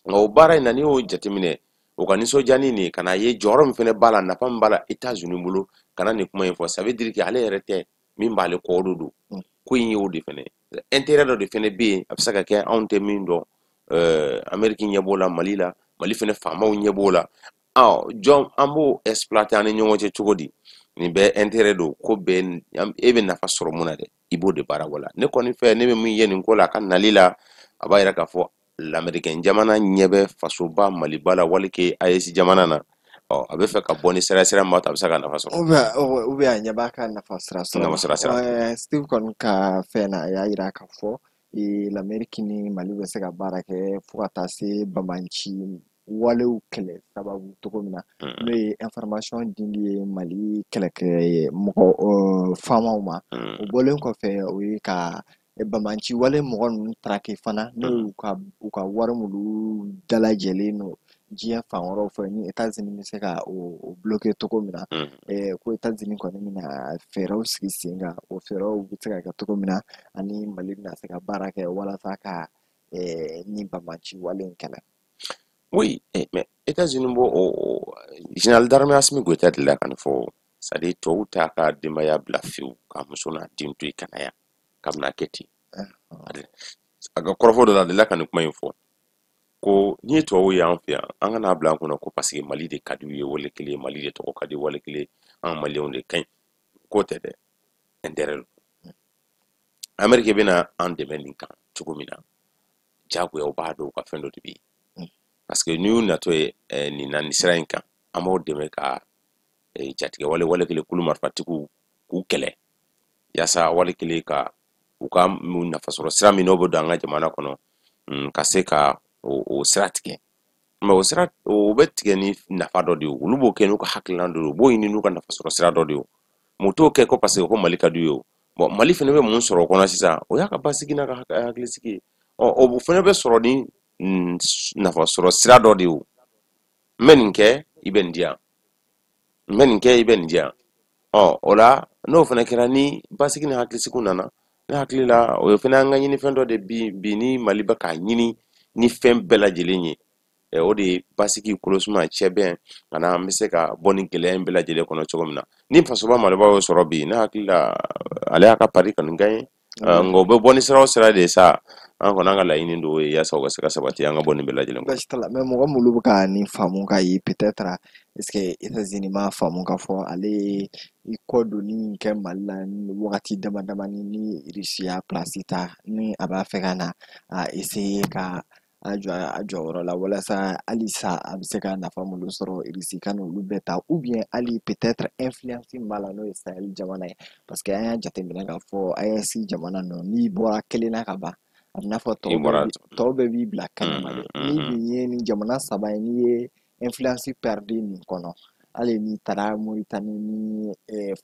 Nka o baara in na, n'i y'o jateminɛ, o ka nisɔndiya ni nin ka n'a ye jɔyɔrɔ min fana b'a la, nafa min b'a la États-Unis bolo ka na nin kuma in fɔ, ça veut dire que ale yɛrɛ tɛ min b'ale kɔ, o de don. Ko in ye o de fana intérêt dɔ de fana bɛ yen, a bɛ se ka kɛ anw tɛ min dɔn. Amérique ɲɛ b'o la Mali la, Mali fana faamaw ɲɛ b'o la. Jɔn an b'o exploiter an ni ɲɔgɔn cɛ cogo di? Nin bɛɛ intérêt don. Ko bɛɛ e bɛ nafa sɔrɔ mun na dɛ, i b'o de baara wala. Ne kɔni fɛ, ne bɛ min ye nin ko la, a ka nali la, a b'a yira k'a fɔ lamɛrikɛn jamana ɲɛ bɛ fasoba Maliba la, wali ke AES jamana na. Ɔ, a bɛ fɛ ka bɔ ni sira sira min b'a to a bɛ se ka nafa sɔrɔ. Ou bien a ɲɛ b'a ka nafa sira sɔrɔ. Nafa sira sira. Steve kɔni ka fɛn na, a y'a yira k'a fɔ l'Amérique ni Mali bɛ se ka baara kɛ fo ka taa se banbanci walew kɛlɛ sababu cogo min na, n'o ye information dili ye Mali kɛlɛkɛ mɔgɔ faamaw ma. O bɔlen kɔfɛ, o ye ka banbanci wale mɔgɔ ninnu traquer fana, n'o ye u ka wari minnu dalajɛlen don diɲɛ fan wɛrɛw fɛ, ni États-Unis bɛ se ka o bloquer cogo min na. Ko États-Unis kɔni bɛna fɛɛrɛw sigi sen kan, o fɛɛrɛw bɛ se ka kɛ cogo min na ani Mali bɛna se ka baara kɛ walasa ka ni banbanci wale in kɛlɛ. Oui, mais États-Unis b'o o général d'armée Assimi Goïta delila ka nin fɔ, c'est à dire tubabu t'a ka denbaya bila fiyewu ka muso n'a den to yen ka na yan k'a bɛna kɛ ten. A ka kɔrɔfɔ dɔ la, a delila ka nin kuma in fɔ ko n'i ye tubabu ye an fɛ yan, an ka n'a bila an kunna ko parce que Mali de ka di u ye, wale kelen Mali de tɔgɔ ka di, wale kelen an maliyɛnw de ka ɲi. K'o tɛ dɛ, intérêt don. Amérique bɛna an dɛmɛ nin kan cogo min na, jagoya u b'a dɔn u ka fɛn dɔ de bɛ yen, parce que n'i y'u natɔ ye nin na nin sira in kan, an b'aw dɛmɛ ka jatigɛ wale wale kelen kulu marifatigiw k'u kɛlɛ, yaasa wale kelen ka u ka nafa sɔrɔ sira min n'o bɛ don an ka jamana kɔnɔ, ka se ka o sira tigɛ. Mais o sira o bɛ tigɛ ni nafa dɔ de ye, olu b'o kɛ n'u ka hakilina dɔ de ye, u b'o ɲini n'u ka nafa sɔrɔ sira dɔ de ye. Mais u t'o kɛ ko parce que ko Mali ka d'u ye. O bon, Mali fana bɛ mun sɔrɔ o kɔnɔ sisan? O y'a ka basigi n'a ka hakilisigi ye. Ɔ, o fana bɛ sɔrɔ ni nafa sɔrɔ sira dɔ de ye. O n bɛ nin kɛ, i bɛ nin di yan, n bɛ nin kɛ, i bɛ nin di yan. Ɔ, o la n'o fana kɛra ni basigi ni hakilisigiw nana, ne hakili la o ye fana an ka ɲini fɛn dɔ de bi bi ni Mali bɛ k'a ɲini ni fɛn bɛɛ lajɛlen ye. O de ye basigi, kolosuma, cɛbɛn, ani an bɛ se ka bɔ ni gɛlɛya in bɛɛ lajɛlen kɔnɔ cogo min na. Ni fasoba Maliba y'o sɔrɔ bi, ne hakili la ale y'a ka pari kɔni gagné. Nka o bɛ bɔ ni sira o sira de ye sa, an kɔni an ka laɲini dɔw ye yaasa o ka se ka sabati, an ka bɔ nin bɛɛ lajɛlen kɔnɔ. Baasi t'a la, mais mɔgɔ minnu bɛ ka nin faamu ka ye, peut-être est-ce que États-Unis m'a faamu k'a fɔ ale ye i kɔ donni min kɛ Mali la ni wagati dama damani ni Russie y'a place ta, ni a b'a fɛ ka na a essayer ka a jɔ a jɔyɔrɔ la, walasa halisa a bɛ se ka nafa minnu sɔrɔ Russie ka n'olu bɛɛ ta, ou bien hali peut-être influence min b'a la, n'o ye Sahel jamana ye, parce que an y'a jateminɛ k'a fɔ AES jamana ninnu, n'i bɔra kelen na ka ban, a bɛ n'a fɔ tɔw bɛɛ b'i bila kɛnɛma dɛ. N'i dun ye nin jamana saba ye, n'i ye influence perdu nin kɔnɔ, hali n'i taara Mauritanie ni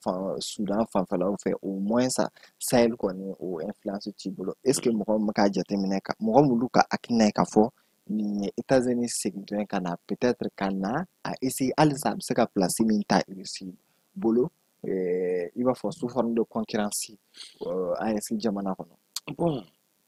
fan Soudan fanfɛlaw fɛ, au moins sa Sahel kɔni o influence t'i bolo. Est ce que mɔgɔ min k'a jateminɛ ka mɔgɔ minnu ka hakilina ye k'a fɔ nin ye États-Unis segintɔ ye ka na, peut-être ka na a essayer halisa a bɛ se ka place min ta Russie bolo, i b'a fɔ sous forme de concurrence AES jamana kɔnɔ? Bon,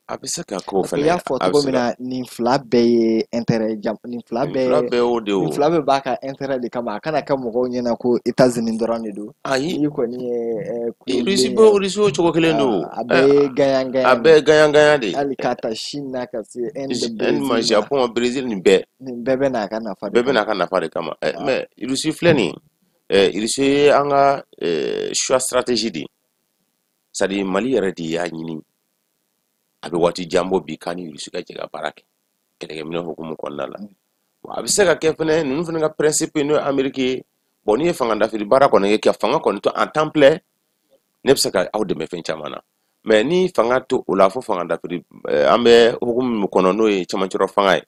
a bɛ se ka k'o Parce que i y'a fɔ cogo min na, nin fila bɛɛ ye intérêt jam, nin fila bɛɛ bɛɛ y'o de ye. Nin fila bɛɛ b'a ka intérêt de kama. A kana kɛ mɔgɔw ɲɛna ko États-Unis dɔrɔn de don. Ayi. N'i kɔni ye Russie bɛ, Russie o cogo kelen don. A bɛɛ ye gagnant gagnant. A bɛɛ ye gagnant gagnant de ye. Hali k'a ta Chine na ka se Inde, Inde ma, Japon, Brésil, nin bɛɛ. Nin bɛɛ bɛ n'a ka nafa de Bɛɛ bɛ n'a ka nafa de kama. Mais Russie filɛ nin ye, Russie ye an ka choix stratégie de ye. C'est à dire Mali yɛrɛ de y'a ɲini a bɛ waati jan bɔ bi k'a ni Russie ka jɛ ka baara kɛ kɛlɛkɛminɛn hukumu kɔnɔna la. A bɛ se ka kɛ fɛnɛ ninnu fɛnɛ ka principe n'o ye Amérique ye. Bon, n'i ye fanga dafiri baara kɔni kɛ ka fanga kɔni to en temps plein, ne bɛ se ka aw dɛmɛ fɛn caman na. Mais ni fanga to o la fo fanga dafiri, an bɛ hukumu min kɔnɔ n'o ye cɛmancɛrɔ fanga ye,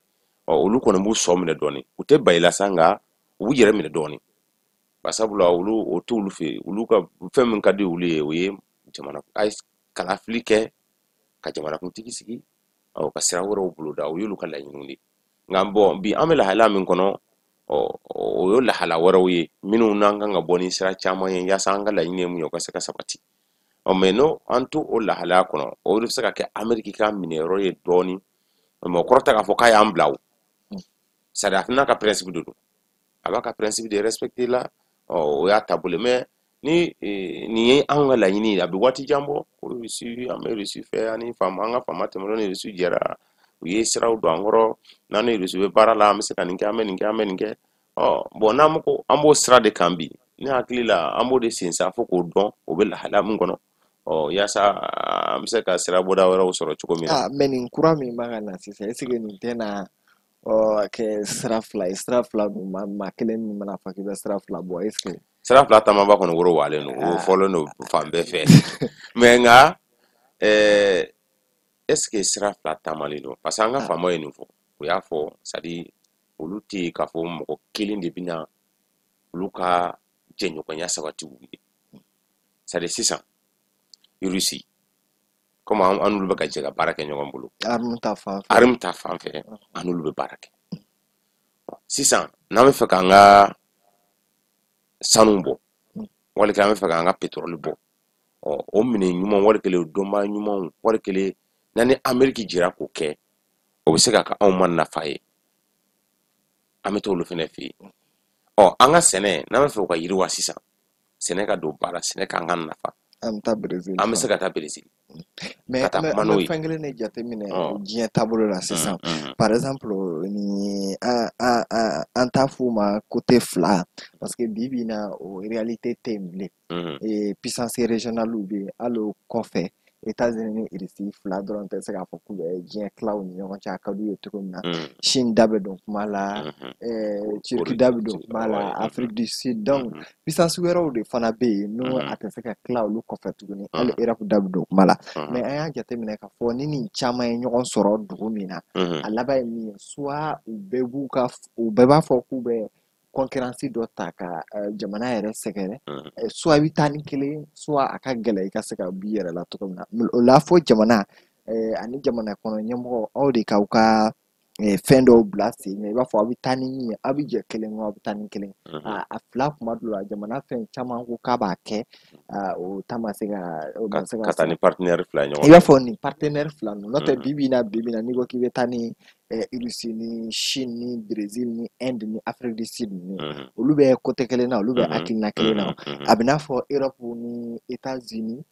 ɔ, olu kɔni b'u sɔ minɛ dɔɔnin. U tɛ ba i la sa, nka u b'u yɛrɛ minɛ dɔɔnin, barisabula olu o t'olu fɛ yen. Olu ka fɛn min ka di olu ye, o ye jamana a ye kalafili kɛ ka jamanakuntigi sigi, ɔ, ka sira wɛrɛw boloda. O y'olu ka laɲiniw de ye. Nka bɔn, bi an bɛ lahalaya min kɔnɔ, ɔ, o ye lahala wɛrɛw ye minnu n'an kan ka bɔ ni sira caman ye yaasa an ka laɲini ye mun ye, o ka se ka sabati. Ɔ mais n'o an to o lahalaya kɔnɔ, o de bɛ se ka kɛ Ameriki ka minɛyɔrɔ ye dɔɔni. Mais o kɔrɔ tɛ k'a fɔ k'a y'an bila o. C'est à dire a n'a ka principe de don, a b'a ka principe de respecter la. Ɔ o y'a taabolo. Mais ni nin ye anw ka laɲini ye, a bɛ waati jan bɔ ko Russie, an bɛ Russie fɛ, ani faama, an ka faama tɛmɛnenw ni Russie jɛra, u ye siraw don an kɔrɔ, n'an ni Russie bɛ baara la, an bɛ se ka nin kɛ, an bɛ nin kɛ, an bɛ nin kɛ. Ɔ bon, n'an ko an b'o sira de kan bi, ne hakili la an b'o de sen sa fo k'o dɔn o bɛ lahalaya min kɔnɔ, ɔ yaasa an bɛ se ka sirabɔda wɛrɛw sɔrɔ cogo min na. Ah, mais nin kura min b'a ka na sisan, est ce que nin tɛna ɔ kɛ sira fila ye? Sira fila dun, maa kelen min mana fɔ k'i bɛ sira fila bɔ, est ce que Sira fila taamaba kɔni woro walen don, o fɔlen don fan bɛɛ fɛ. Mais nka est ce que sira fila taamalen don? Parce que an ka faamaw ye nin fɔ, u y'a fɔ, c'est à dire olu tɛ yen k'a fɔ mɔgɔ kelen de bɛna olu ka jɛɲɔgɔnya sabati u ye. C'est à dire sisan Russie, comme an n'olu bɛ ka jɛ ka baara kɛ ɲɔgɔn bolo arme ta fan fɛ, arme ta fan fɛ, an n'olu bɛ baara kɛ. Sisan n'an bɛ fɛ k'an ka sanu bɔ, wali kelen an bɛ fɛ k'an ka pétrole bɔ, ɔ o minɛ ɲuman, wali kelen dɔnbaa ɲumanw, wali kelen n'an ni Amérique jɛra k'o kɛ, o bɛ se ka kɛ anw ma nafa ye, an bɛ t'olu fɛnɛ fɛ yen. Ɔ an ka sɛnɛ, n'an bɛ fɛ o ka yiriwa sisan, sɛnɛ ka don ba la, sɛnɛ k'an ka nafa, an bɛ taa Brésil, an bɛ se ka taa Brésil mais ka taa an kuma n'o bɛ ye. Fɛn kelen de jateminɛ diɲɛ taabolo la sisan. Par exemple, ni an t'a f'u ma côté fila, parce que bi bi in na, o réalité tɛ yen bilen. Et puissance régionale bɛ yen, hali o kɔfɛ, États-Unis ni Russie fila dɔrɔn tɛ se k'a fɔ k'u bɛ diɲɛ tila u ni ɲɔgɔn cɛ a ka d'u ye cogo min na. Chine da bɛ don kuma la, Turquie da bɛ don kuma la, Afrique du Sud. Donc puissance wɛrɛw de fana bɛ yen n'o a tɛ se ka tila olu kɔfɛ tuguni, hali Europe da bɛ don kuma la. Mais an y'a jateminɛ k'a fɔ ni nin caman ye ɲɔgɔn sɔrɔ dugu min na, a laban ye min ye, soit u bɛɛ b'u ka, u bɛɛ b'a fɔ k'u bɛ concurrence dɔ ta ka jamana yɛrɛ sɛgɛrɛ, soit i bɛ taa ni kelen, soit a ka gɛlɛn i ka se ka b'i yɛrɛ la cogo min na. O la fo jamana ani jamana kɔnɔ ɲɛmɔgɔ, aw de k'aw ka fɛn dɔw bila sen kan, i b'a fɔ aw bɛ taa ni min ye, aw bɛ jɛ kelen kɔ, aw bɛ taa ni kelen. A fila, kuma dɔw la, jamana fɛn caman ko k'a b'a kɛ, o ta ma se ka, o ma se ka taa ni partenaire fila ye ɲɔgɔn i b'a fɔ nin partenaire fila ninnu. N'o tɛ, bi bi in na, n'i ko k'i bɛ taa ni Russie ni Chine ni Brésil ni Inde ni Afrique du Sud ninnu, olu bɛ côté kelen na, olu bɛ hakilina kelen na. A bɛ n'a fɔ Europe ni États-Unis,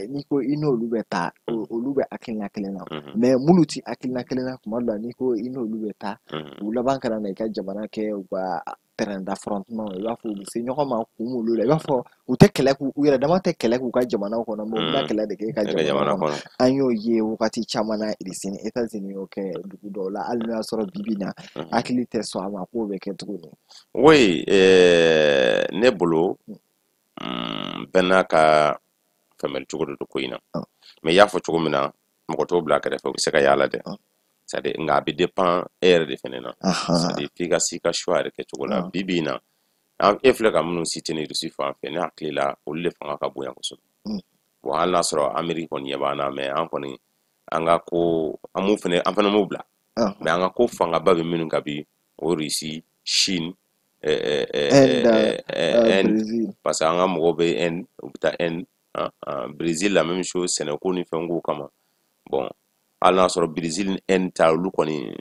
n'i ko i n'olu bɛ taa, olu bɛ hakilina kelen na. Mais minnu ti hakilina kelen na, kuma dɔ la, n'i ko i n'olu bɛ taa, u laban kana na i ka jamana kɛ u ka terrain d'affrontement. I b'a fɔ u bɛ se ɲɔgɔn ma kun m'olu la, i b'a fɔ u tɛ kɛlɛ k'u, u yɛrɛ dama tɛ kɛlɛ k'u ka jamanaw kɔnɔ, mais u bɛna kɛlɛ de kɛ i ka jamana kɔnɔ. An y'o ye wagati caman na, Russie ni États-Unis y'o kɛ dugu dɔw la, hali n'o y'a sɔrɔ bi bi in na hakili tɛ sɔn a ma k'o bɛ kɛ tuguni. Oui, ne bolo, bɛɛ n'a ka faamuyali cogo de don ko in na. Mais i y'a fɔ cogo min na, mɔgɔ t'o bila kɛrɛfɛ, o bɛ se ka y'a la dɛ. C'est à dire nka a bɛ dépend e yɛrɛ de fɛnɛ na. C'est à dire f'i ka s'i ka choix yɛrɛ kɛcogo la. Bi bi in na, e filɛ ka minnu citer ni Russie fan fɛ, ne hakili la olu de fanga ka bon yan kosɛbɛ. Bon, hali n'a sɔrɔ Amérique kɔni ɲɛ b'an na, mais an kɔni an ka ko, an m'u fɛnɛ, an fɛnɛ m'u bila. Mais an ka ko fangaba bɛ minnu kan bi, o Russie, Chine, Inde, Inde, Brésil. Parce que an ka mɔgɔw bɛ Inde, u bɛ taa Inde, Brésil la même chose, sɛnɛko ni fɛnko kama. Bon, hali n'a sɔrɔ Brésil ni Inde ta, olu kɔni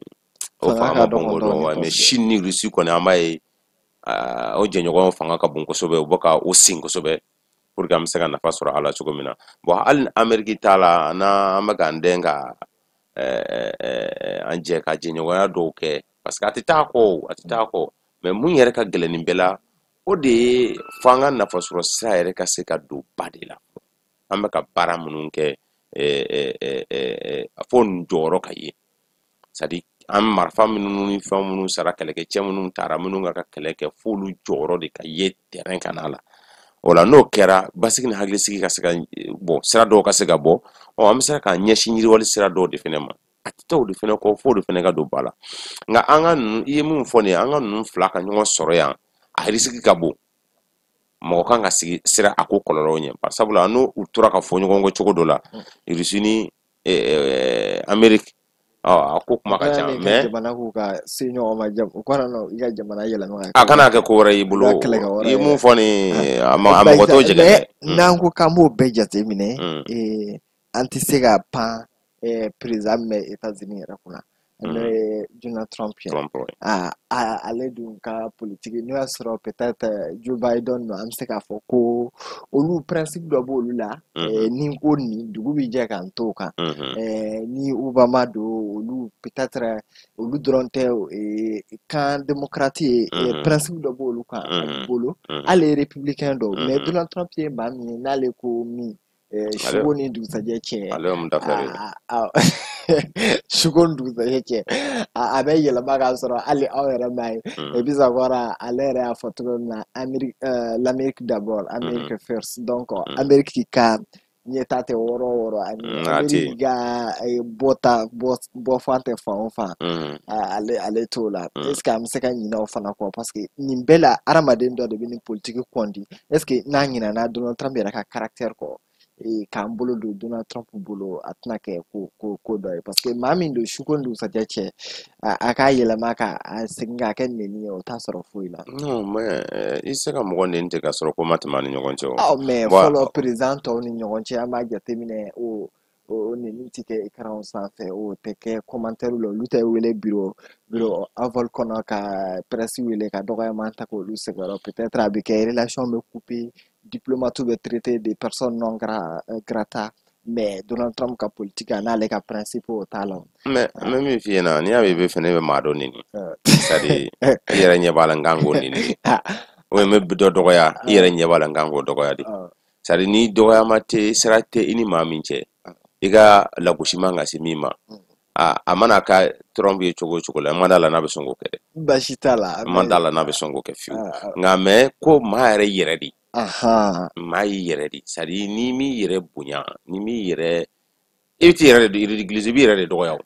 o fanga fanga ka ma bon dɔgɔn k'o dɔn dɔɔnin wa. Mais parce que Chine ni Russie kɔni, an b'a ye o jɛɲɔgɔn fanga ka bon kosɛbɛ, u bɛ ka o sin kosɛbɛ pour que an bɛ se ka nafa sɔrɔ a la cogo min na. Bon, hali ni Amérique t'a la, n'an bɛ k'an dɛn ka an jɛ ka jɛɲɔgɔnya dɔw kɛ, parce que a tɛ taa kɔ o, a tɛ taa kɔ. Mais mun yɛrɛ ka gɛlɛn nin bɛɛ la, o de ye fo an ka nafasɔrɔ sira yɛrɛ ka se ka don ba de la. An bɛ ka baara minnu kɛ, fo nin jɔyɔrɔ ka ye. C'est à dire an marifa minnu ni fɛn minnu sara, kɛlɛkɛcɛ minnu taara, minnu ka kɛlɛ kɛ, f'olu jɔyɔrɔ de ka ye terrain kan a la. O la n'o kɛra, basigi ni hakilisigi ka se ka bɔ, sira dɔw ka se ka bɔ, ɔ an bɛ se k'an ɲɛsin yiriwali sira dɔw de fɛnɛ ma. A tɛ taa o de fɛnɛ kɔ, f'o de fɛnɛ ka don ba la. Nka an ka ninnu, i ye mun fɔ nin ye, an ka ninnu fila ka ɲɔgɔn sɔrɔ yan, a risque ka bon. Mɔgɔ kan ka sigi sira a ko kɔlɔlɔw ɲɛ, bari sabula n'u tora ka fɔ ɲɔgɔn kɔ cogo dɔ la, Russie ni Amérique, A ko kuma ka ca, mais jamana k'u ka se ɲɔgɔn ma, u kana na i ka jamana yɛlɛma a kana kɛ ko wɛrɛ y'i bolo. I ye mun fɔ nin, a mɔgɔ t'o jɛgɛ dɛ. N'an ko k'an b'o bɛɛ jateminɛ, an tɛ se ka pan président min bɛ États-Unis yɛrɛ kunna, n'o ye Donald Trump ye. Ale dun ka politiki, n'o y'a sɔrɔ peut-être Joe Biden don, an bɛ se k'a fɔ ko olu principe dɔ b'olu la, ni ko nin dugu bɛ jɛ k'an to o kan. Ni Obama don, olu peut-être olu dɔrɔn tɛ, camp démocrate ye, principe dɔ b'olu kan bolo, hali républicain dɔw. Mais Donald Trump ye maa min ye, n'ale ko min, suko ni dugusajɛ cɛ, ale ye mun d'affaire ye, suko ni dugusajɛ cɛ, a bɛ yɛlɛma k'a sɔrɔ hali aw yɛrɛ m'a ye. Et puis encore, ale yɛrɛ y'a fɔ cogo min na, Amérique, l'Amérique d'abord, Amérique first. Donc Amérique ka ɲɛta tɛ wɔɔrɔ o wɔɔrɔ, ani Amérique ka bɔta bɔfan tɛ fan o fan, ale t'o la. Est ce que an bɛ se ka ɲinɛ o fana kɔ? Parce que nin bɛɛ la, hadamaden dɔ de bɛ nin politique kɔndi. Est ce que n'a ɲinɛna Donald Trump yɛrɛ ka caractère kɔ, k'an bolo don Donald Trump bolo, a tɛna kɛ ko dɔ ye? Parce que maa min don, suko ni dugusajɛ cɛ, a k'a yɛlɛma ka a segin k'a kɛ neni ye, o t'a sɔrɔ foyi la. Non, mais i tɛ se ka mɔgɔ neni ten ka sɔrɔ ko ma tɛmɛ a ni ɲɔgɔn cɛ o. Ɔ, mais fɔlɔ président tɔw ni ɲɔgɔn cɛ, an b'a jateminɛ, o neni ti kɛ écran sanfɛ, o tɛ kɛ commentaire la, olu tɛ wele bureau ovale kɔnɔ ka presse wele ka dɔgɔyama ta k'olu sɛgɛrɛ. Peut-être a bɛ kɛ relation bɛ couper, diplomate bɛ traiter de personnes non grata. Mais Donald Trump ka politique, a n'ale ka principe, o t'a la. Mais n bɛ min f'i ɲɛna, n'i y'a mɛn i bɛ fɛ ne bɛ maa dɔ neni, c'est à dire i yɛrɛ ɲɛ b'a la n kan k'o neni de, ou bien n bɛ dɔ dɔgɔya, i yɛrɛ ɲɛ b'a la n kan k'o dɔgɔya de. C'est à dire ni dɔgɔyama tɛ, sira tɛ i ni maa min cɛ, i ka lagosi man ka se min ma, a mana ka Trump ye cogo o cogo la, n ma d'a la n'a bɛ sɔn k'o kɛ dɛ. Baasi t'a la. N ma d'a la n'a bɛ sɔn k'o kɛ fiyewu. Nka mais ko maa yɛrɛ yɛrɛ de, maa y'i yɛrɛ de, c'est à dire n'i m'i yɛrɛ bonya, n'i m'i yɛrɛ, i bɛ t'i yɛrɛ de ridiculiser, i b'i yɛrɛ de dɔgɔya o.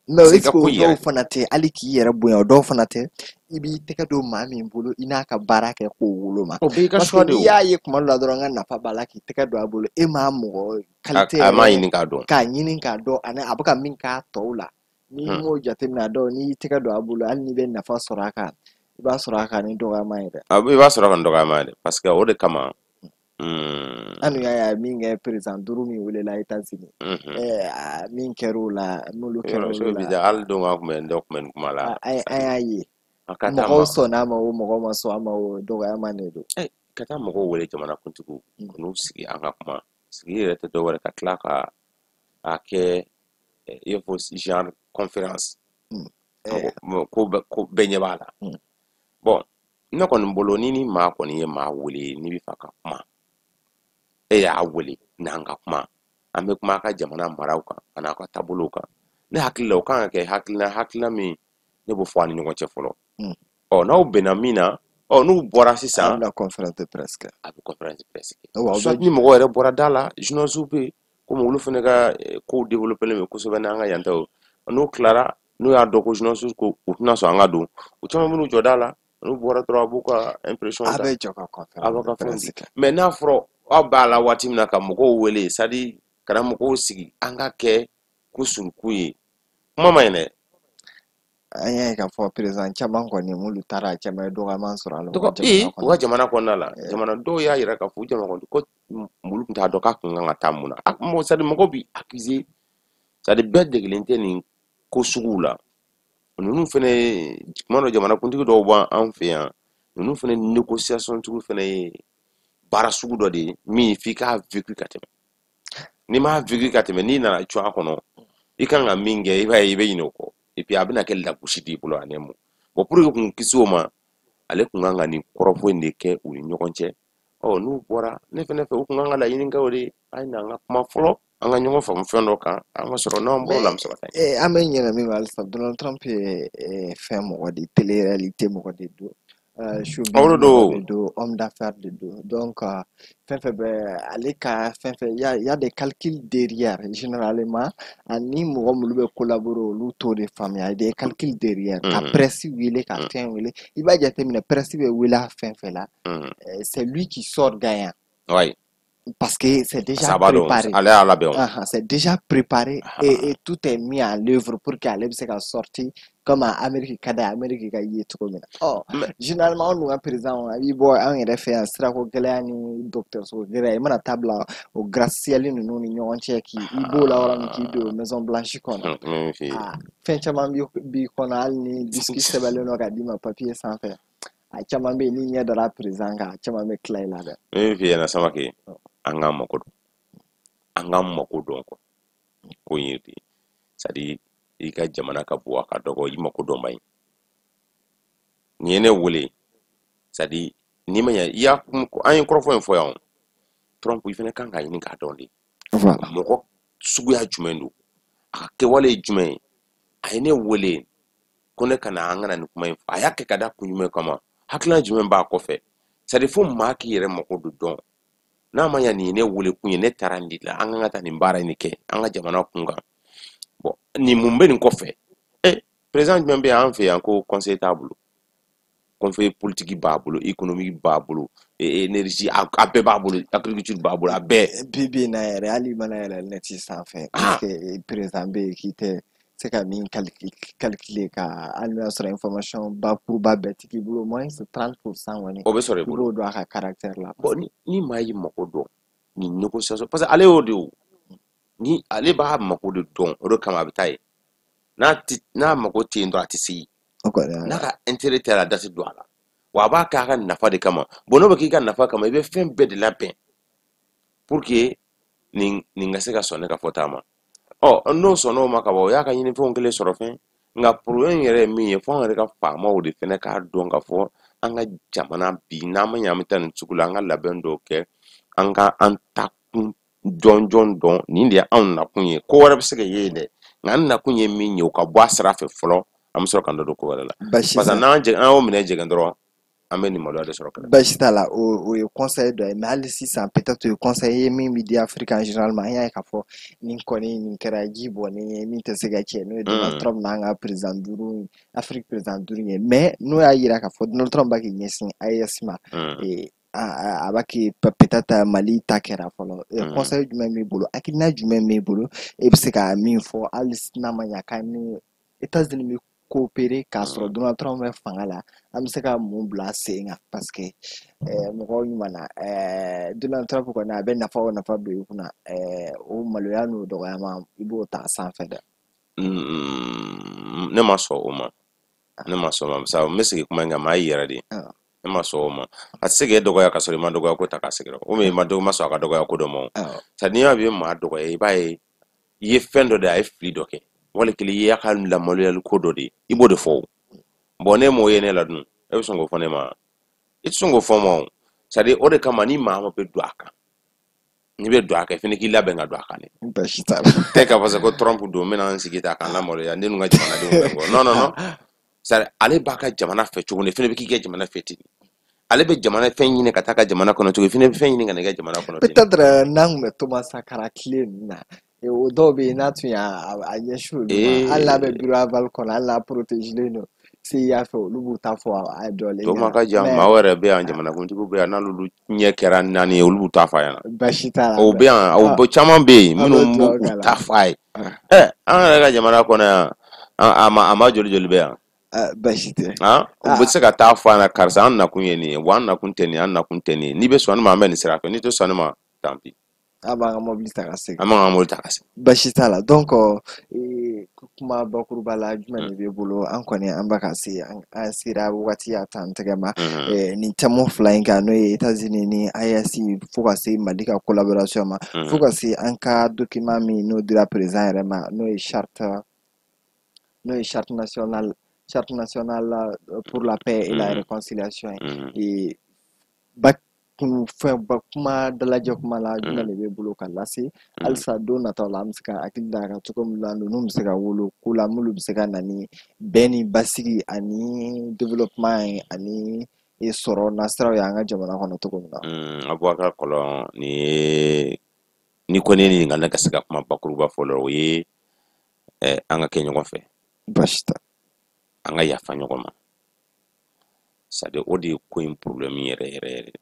Mais est-ce que o dɔw fana tɛ hali k'i yɛrɛ bonya, o dɔw fana tɛ i b'i tɛgɛ don maa min bolo, i n'a ka baara kɛ k'o woloma? O b'i ka choix de. N'i y'a ye kuma dɔ la dɔrɔn, n ka nafa b'a la k'i tɛgɛ don a bolo, e m'a mɔgɔ qualité a m'a ɲini k'a dɔn, k'a ɲini k'a dɔn, ani a bɛ ka min k'a tɔw la, n'i m'o jateminɛ, a dɔw n'i y'i tɛgɛ don a bolo, hali n'i bɛ nafa sɔrɔ a kan, i b'a sɔrɔ a kan ni dɔgɔyama ye dɛ. I b'a sɔrɔ a kan dɔgɔyama ye dɛ, parce que o de kama. An dun y'a ye min kɛ président duuru min welela États-Unis, min kɛr'o la, n'olu kɛra olu la. Hali don ka kun bɛ dɔ kun bɛ nin kuma la. An y'a ye mɔgɔw sɔnn'a ma o, mɔgɔw ma sɔn a ma o, dɔgɔyama de don. Ka taa mɔgɔw wele, jamana kuntigiw, n'u sigi an ka kuma sigi yɛrɛ tɛ dɔwɛrɛ, ka tila ka a kɛ i b'a fɔ genre conférence, ko bɛɛ ɲɛ b'a la. Bon, ne kɔni bolo, ni maa kɔni ye maa wele, n'i bɛ fɛ ka kuma, e y'a wele n'an ka kuma, an bɛ kuma a ka jamana maraw kan ani a ka taabolow kan, ne hakili la o kan ka kɛ hakilina min ne b'o fɔ a ni ɲɔgɔn cɛ fɔlɔ. Ɔ, n'aw bɛnna min na, ɔ, n'u bɔra sisan, a bɛna conférence de presse kɛ. A bɛ conférence de presse kɛ, soit ni mɔgɔ yɛrɛ bɔra da la, journalistes bɛ yen, komi olu fana ka kow développé bɛ kosɛbɛ n'an ka yan taw, n'u tilara, n'u y'a dɔn ko journalistes ko u tɛna sɔn an ka don, u caman bɛ n'u jɔ da la, n'u bɔra dɔrɔn, a b'u ka impression ta, a bɛ jɔ ka conférence de presse kɛ. Mais n'a fɔra aw b'a la waati min na ka mɔgɔw wele, c'est à dire ka na mɔgɔw sigi an ka kɛ ko suruku ye, kuma ma ɲi dɛ. An y'a ye k'a fɔ président caman kɔni m'olu taara, caman ye dɔgɔyama sɔrɔ a la. U ka jamana kɔnɔna la, jamana dɔw y'a yira k'a fɔ u jamana kɔnɔ ko olu tun t'a dɔn k'a kun kan ka taa mun na. Mɔgɔ, c'est à dire mɔgɔw b'i accuser, c'est à dire bɛɛ degelen tɛ nin ko suguw la. Ninnu fɛnɛ, kuma dɔ jamanakuntigi dɔw b'an fɛ yan, ninnu fɛnɛ négociation tigiw fɛnɛ ye baara sugu dɔ de ye min f'i k'a vécu ka tɛmɛ. N'i m'a vécu ka tɛmɛ, n'i nana cun a kɔnɔ, i kan ka min kɛ, i b'a ye i bɛ ɲinɛ o kɔ, et puis a bɛna kɛ lagosi de i bolo ani mun. Bon, pour que kun kisi o ma, ale kun kan ka nin kɔrɔfɔ in de kɛ u ni ɲɔgɔn cɛ. Ɔ, n'u bɔra, ne fɛnɛ fɛ, u kun kan ka laɲini kɛ o de ye, a ye na an ka kuma fɔlɔ, an ka ɲɔgɔn faamu fɛn dɔ kan, an ka sɔrɔ n'an bɔr'o la, an bɛ sɔrɔ ka taa. An bɛ ɲinɛ min kɔ halisa, Donald Trump ye fɛn mɔgɔ de, télé-réalité mɔgɔ de don, showbiz mɔgɔ de don, homme d'affaires de don. Donc fɛn fɛn bɛ ale ka fɛn fɛn, y a des calculs derrière généralement, ani mɔgɔ minnu bɛ collaborer, olu t'o de faamuya, des calculs derrière, ka presse wele, ka fɛn wele. I b'a jateminɛ, presse bɛ wele a fɛn fɛn la, c'est lui qui sort gagnant. Oui. Parce que c'est déjà Parce que a b'a dɔn préparé. ale y'a labɛn o. Ah, c'est déjà préparé et tout est mis à l'œuvre pour que ale bɛ se ka sortir comme Amérique ka d'a ye, Amérique ka ye cogo min na. Ɔ, Mais généralement anw dun ka président, a b'i bɔ an yɛrɛ fɛ yan, sirako gɛlɛya ni dɔgɔtɔrɔso gɛlɛya, i mana taa bila o gratte-ciel ninnu ni ɲɔgɔn cɛ, k'i b'o la yɔrɔ min, k'i don Maison Blanche kɔnɔ. N bɛ min f'i ye. Aa, fɛn caman b'i kɔnɔ, hali ni discours sɛbɛnlen don ka d'i ma papier sanfɛ. A caman bɛ yen, n'i ɲɛ dara président kan, a caman bɛ tila i la dɛ. N bɛ min f'i ɲɛna, Samake, an k'an mako dɔn. An k'an mako dɔn quoi. Ko in ye de. C'est à dire i ka jamana ka bon a ka dɔgɔ, i mako dɔn man ɲi. Nin ye ne wele, c'est à dire n'i ma ɲɛ i y'a an ye kɔrɔfɔ in fɔ yan o. Trump, i fana kan k'a ɲini k'a dɔn de. Voilà. Mɔgɔ suguya jumɛn don? A ka kɛwale ye jumɛn ye? A ye ne wele ko ne ka na an ka na nin kuma in fɔ. A y'a kɛ ka da kun jumɛn kama? Hakilina jumɛn b'a kɔfɛ? C'est à dire fo maa k'i yɛrɛ mako de dɔn. N'a ma ɲa nin ye ne wele kun ye, ne taara nin de la, an kan ka taa nin baara in de kɛ an ka jamana kun kan. Bon, nin mun bɛ nin kɔfɛ? Président jumɛn bɛ yan an fɛ yan ko conseil t'a bolo? Conseil politique b'a bolo, économique b'a bolo, énergie a bɛɛ b'a bolo, agriculture b'a bolo, a bɛɛ. Bi bi in na yɛrɛ, hali i mana yɛlɛ net sanfɛ, est-ce que président bɛ yen k'i tɛ se ka min calculer, ka hali n'o y'a sɔrɔ information bakuruba bɛɛ tɛ k'i bolo, au moins 30% kɔni, O bɛ sɔrɔ i i bolo. b'o dɔn a ka caractère la. Bon, ni maa y'i mako dɔn nin négociation, parce que ale y'o de ye o, ni ale b'a mako de dɔn, o de kama a bɛ taa yen. N'a ti n'a mako tɛ yen dɔrɔn, a tɛ se yen. O kɔni N'a ka intérêt tɛ a la, a da tɛ don a la. Wa a b'a kɛ a ka nafa de kama. Bon, n'o bɛ k'i ka nafa kama, i bɛ fɛn bɛɛ de labɛn pour que nin ka se ka sɔn ne ka fɔta ma. Ɔ, n'o sɔnn'o ma ka ban, o y'a ka ɲinifɛnw kelen sɔrɔ fɛn. Nka problème yɛrɛ ye min ye, fo an yɛrɛ ka faamaw de fɛnɛ k'a dɔn k'a fɔ an ka jamana bi, n'an ma ɲɛ an bɛ taa nin sugu la, an ka labɛn dɔw kɛ, an ka an ta kun jɔnjɔn dɔn. Nin de ye anw nakun ye. Ko wɛrɛ bɛ se ka ye yen dɛ, nka an nakun ye min ye, o ka bɔ a sira fɛ fɔlɔ, an bɛ sɔrɔ k'an da don ko wɛrɛ la. Basi Parce que n'an jɛ an y'o minɛ jɛgɛn dɔrɔn, an bɛ nin maloya de sɔrɔ kɛrɛfɛ. Basi t'a la, o ye conseil dɔ ye, mais hali sisan peut-être o ye conseil ye min bɛ di Afrique en général ma. An y'a ye k'a fɔ nin kɔni, nin kɛra ji bɔnnen ye min tɛ se ka cɛ, n'o ye Donald Trump n'an ka président duuru, Afrique président duuru ye. Mais n'o y'a yira k'a fɔ Donald Trump b'a k'i ɲɛsin AES ma, a b'a kɛ peut-être Mali ta kɛra fɔlɔ. Conseil jumɛn b'i bolo, hakilina jumɛn b'i bolo, e bɛ se ka min fɔ, hali n'a ma ɲa k'an ni États-Unis bɛ coopérer k'a sɔrɔ Donald Trump bɛ fanga la, an bɛ se ka mun bila sen kan? Parce que mɔgɔw ɲuman na, Donald Trump kɔni, a bɛ nafa o nafa don i kunna, o maloya n'o dɔgɔyama, i b'o ta sanfɛ dɛ. Ne ma sɔn o ma, ne ma sɔn o ma. Sabu n bɛ segin kuma in kan, maa y'i yɛrɛ de ye. Ne ma sɔn o ma. A tɛ se k'e dɔgɔya ka sɔrɔ i ma dɔgɔya ko ta k'a sɛgɛrɛ, komi i ma dɔgɔ, ma sɔn a ka dɔgɔya ko dɔ ma o. C'est à dire n'i y'a ye maa dɔgɔya, i b'a ye i ye fɛn dɔ de ye, a ye fili dɔ kɛ, wali kelen i y'a ka lamaloyali ko dɔ de ye, i b'o de fɔ o. Bon, ne m'o ye ne la dun, e bɛ sɔn k'o fɔ ne ma? I tɛ sɔn k'o fɔ n ma o. C'est à dire o de kama ni maa ma bɛ don a kan, n'i bɛ don a kan, i fana k'i labɛn ka don a kan dɛ. Basi t'a la. Tɛ k'a fɔ ko Trump don, n bɛna n sigi ta k'an lamaloya, ne n'u ka jamanadenw bɛ kɔ. Non, non, non, c'est à dire ale b'a ka jamana fɛ cogo min, i fana bɛ k'i ka jamana fɛ ten. Ale bɛ jamana fɛn ɲini ka taa ka jamana kɔnɔ cogo, i fana bɛ fɛn ɲini ka na i ka jamana kɔnɔ ten. Peut-être n'an tun bɛ Thomas Sankara tile ninnu na, o dɔw bɛ yen, n'a tun y'a a ɲɛsin olu ma, hali n'a bɛ bureau ovale kɔnɔ, hali n'a protégé don CIA fɛ, olu b'u ta fɔ a dɔlen Toma ɲɛna. ka jan. Mais Maa wɛrɛ bɛ yan, jamanakuntigiw bɛ yan, n'olu ɲɛ kɛra naani ye, olu b'u ta fɔ a ɲɛna. Basi t'a la. O bɛ yan, o bɛ caman bɛ yen An bɛ minnu dugawu b'u k'a la. ta fɔ a ye. Ɛ, an yɛrɛ ka jamana kɔnɔ yan, a ma joli joli bɛ yan. Basi tɛ. Han, u bɛ se ka taa fɔ a ɲɛna, karisa, an nakun ye nin ye wa, an nakun tɛ nin ye, an nakun tɛ nin ye. N'i bɛ sɔn nin ma, an bɛ nin sira fɛ, n'i tɛ sɔn nin ma, tant pis. An b'an ka mobili ta ka segin. An b'an ka mobili ta ka segin. Basi t'a la. Donc kuma bakuruba la jumɛn de b'e bolo? An kɔni, an bɛ ka se, an sera wagati y'a ta an tɛgɛ ma. Nin thème fila in kan, n'o ye États-Unis ni AES, fo ka se Mali ka collaboration ma, fo ka se an ka document min n'o dira président yɛrɛ ma, n'o ye charte nationale pour la paix et la réconciliation ye. Ba kun fɛn ba kuma dalajɛ kuma la jumɛn de b'e bolo ka lase halisa don nataw la, an bɛ se ka hakili da a kan cogo min na ninnu bɛ se ka wolo ko la, minnu bɛ se ka na ni bɛn ni basigi ani développement ye ani sɔrɔ nasiraw ye an ka jamana kɔnɔ cogo min na? Abubakar Kɔlɔn, nin ye ni ko ne ɲininka, ne ka se ka kuma bakuruba fɔlɔ, o ye an ka kɛ ɲɔgɔn fɛ. Basi tɛ. An ka yafa ɲɔgɔn ma. C'est à dire o de ye ko in problème yɛrɛ yɛrɛ yɛrɛ.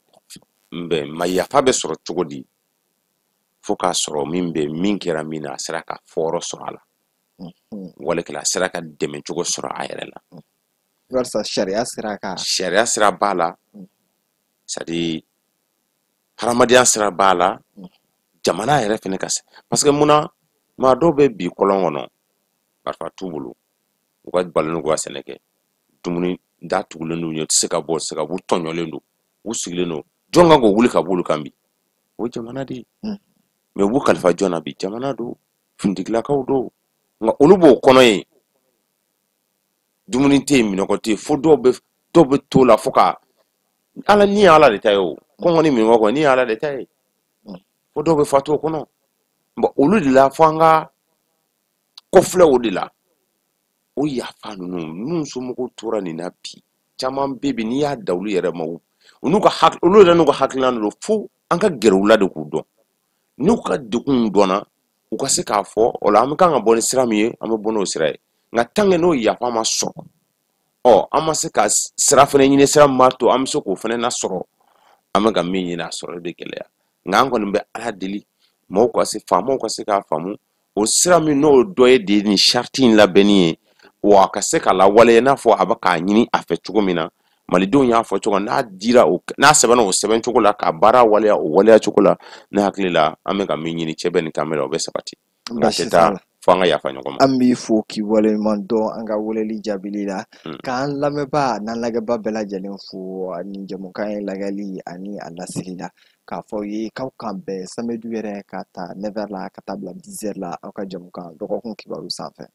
N bɛ ma yafa bɛ sɔrɔ cogo di? Fo k'a sɔrɔ min bɛ min kɛra min na, a sera ka fɔyɔrɔ sɔrɔ a la, walikɛla a sera ka dɛmɛ cogo sɔrɔ a yɛrɛ la. Barisa sariya sira kan. Sariya sira b'a la, c'est à dire hadamadenya sira b'a la, jamana yɛrɛ fɛnɛ ka se. Parce que mun na, maa dɔw bɛ bi kɔlɔn kɔnɔ, marifa t'u bolo, u ka balon k'u ka sɛnɛ kɛ, dumuni da tugulen don u ɲɛ, u tɛ se ka bɔ, u tɛ se ka bɔ, u tɔɲɔlen don, u sigilen don. Jɔn kan k'o wuli ka b'olu kan bi? O ye jamana de ye. Mais u b'u kalifa jɔn na bi? Jamana don, finitigilakaw don. Nka olu b'o kɔnɔ yen, dumuni tɛ yen, minɔgɔ tɛ yen, fo dɔw bɛ to la fo ka ala ni ye ala de ta ye. O kɔngɔ ni minɔgɔ kɔni ni ye ala de ta ye, fo dɔw bɛ fatu o kɔnɔ. Bon, olu de la fo an ka kɔfilɛ o de la. O yafa ninnu, minnu somɔgɔw tora nin na bi, caman bɛ bi, n'i y'a da olu yɛrɛ ma, u n'u ka hakili, olu yɛrɛ n'u ka hakilina don. Fo an ka gɛrɛ u la de k'u dɔn. N'u ka degun dɔnna, u ka se k'a fɔ o la, an bɛ kan ka bɔ ni sira min ye, an bɛ bɔ n'o sira ye. Nka tant que n'o yafa ma sɔrɔ, ɔ an ma se ka sira fana ɲini, sira min b'a to an bɛ se k'o fana nasɔrɔ, an bɛ ka min ɲini, a sɔrɔli bɛ gɛlɛya. Nka an kɔni bɛ Ala deli, mɔgɔw ka se, faamaw ka se k'a faamu, o sira min n'o dɔ ye de nin charte in labɛnni ye, wa a ka se ka lawaleya i n'a fɔ a bɛ k'a ɲini a fɛ cogo min na. Malidenw y'a fɔ cogo min, n'a dira o, n'a sɛbɛnna o sɛbɛn cogo la, ka baara waleya o waleya cogo la, ne hakili la, an bɛ ka min ɲini, cɛ bɛ nin kan o bɛ sabati. Nka a tɛ taa fo an ka yafa ɲɔgɔn ma. An b'i fo k'i waleɲuman dɔn an ka weleli jaabili la, k'an lamɛnbaa n'an lajɛba bɛɛ lajɛlen fo nin jɛmukan in lajɛli ani a laseli la, k'a fɔ aw ye k'aw kan bɛn samedi yɛrɛ ka ta 9h la ka taa bila 10h la, aw ka jɛmukan dɔgɔkun kibaru sanfɛ.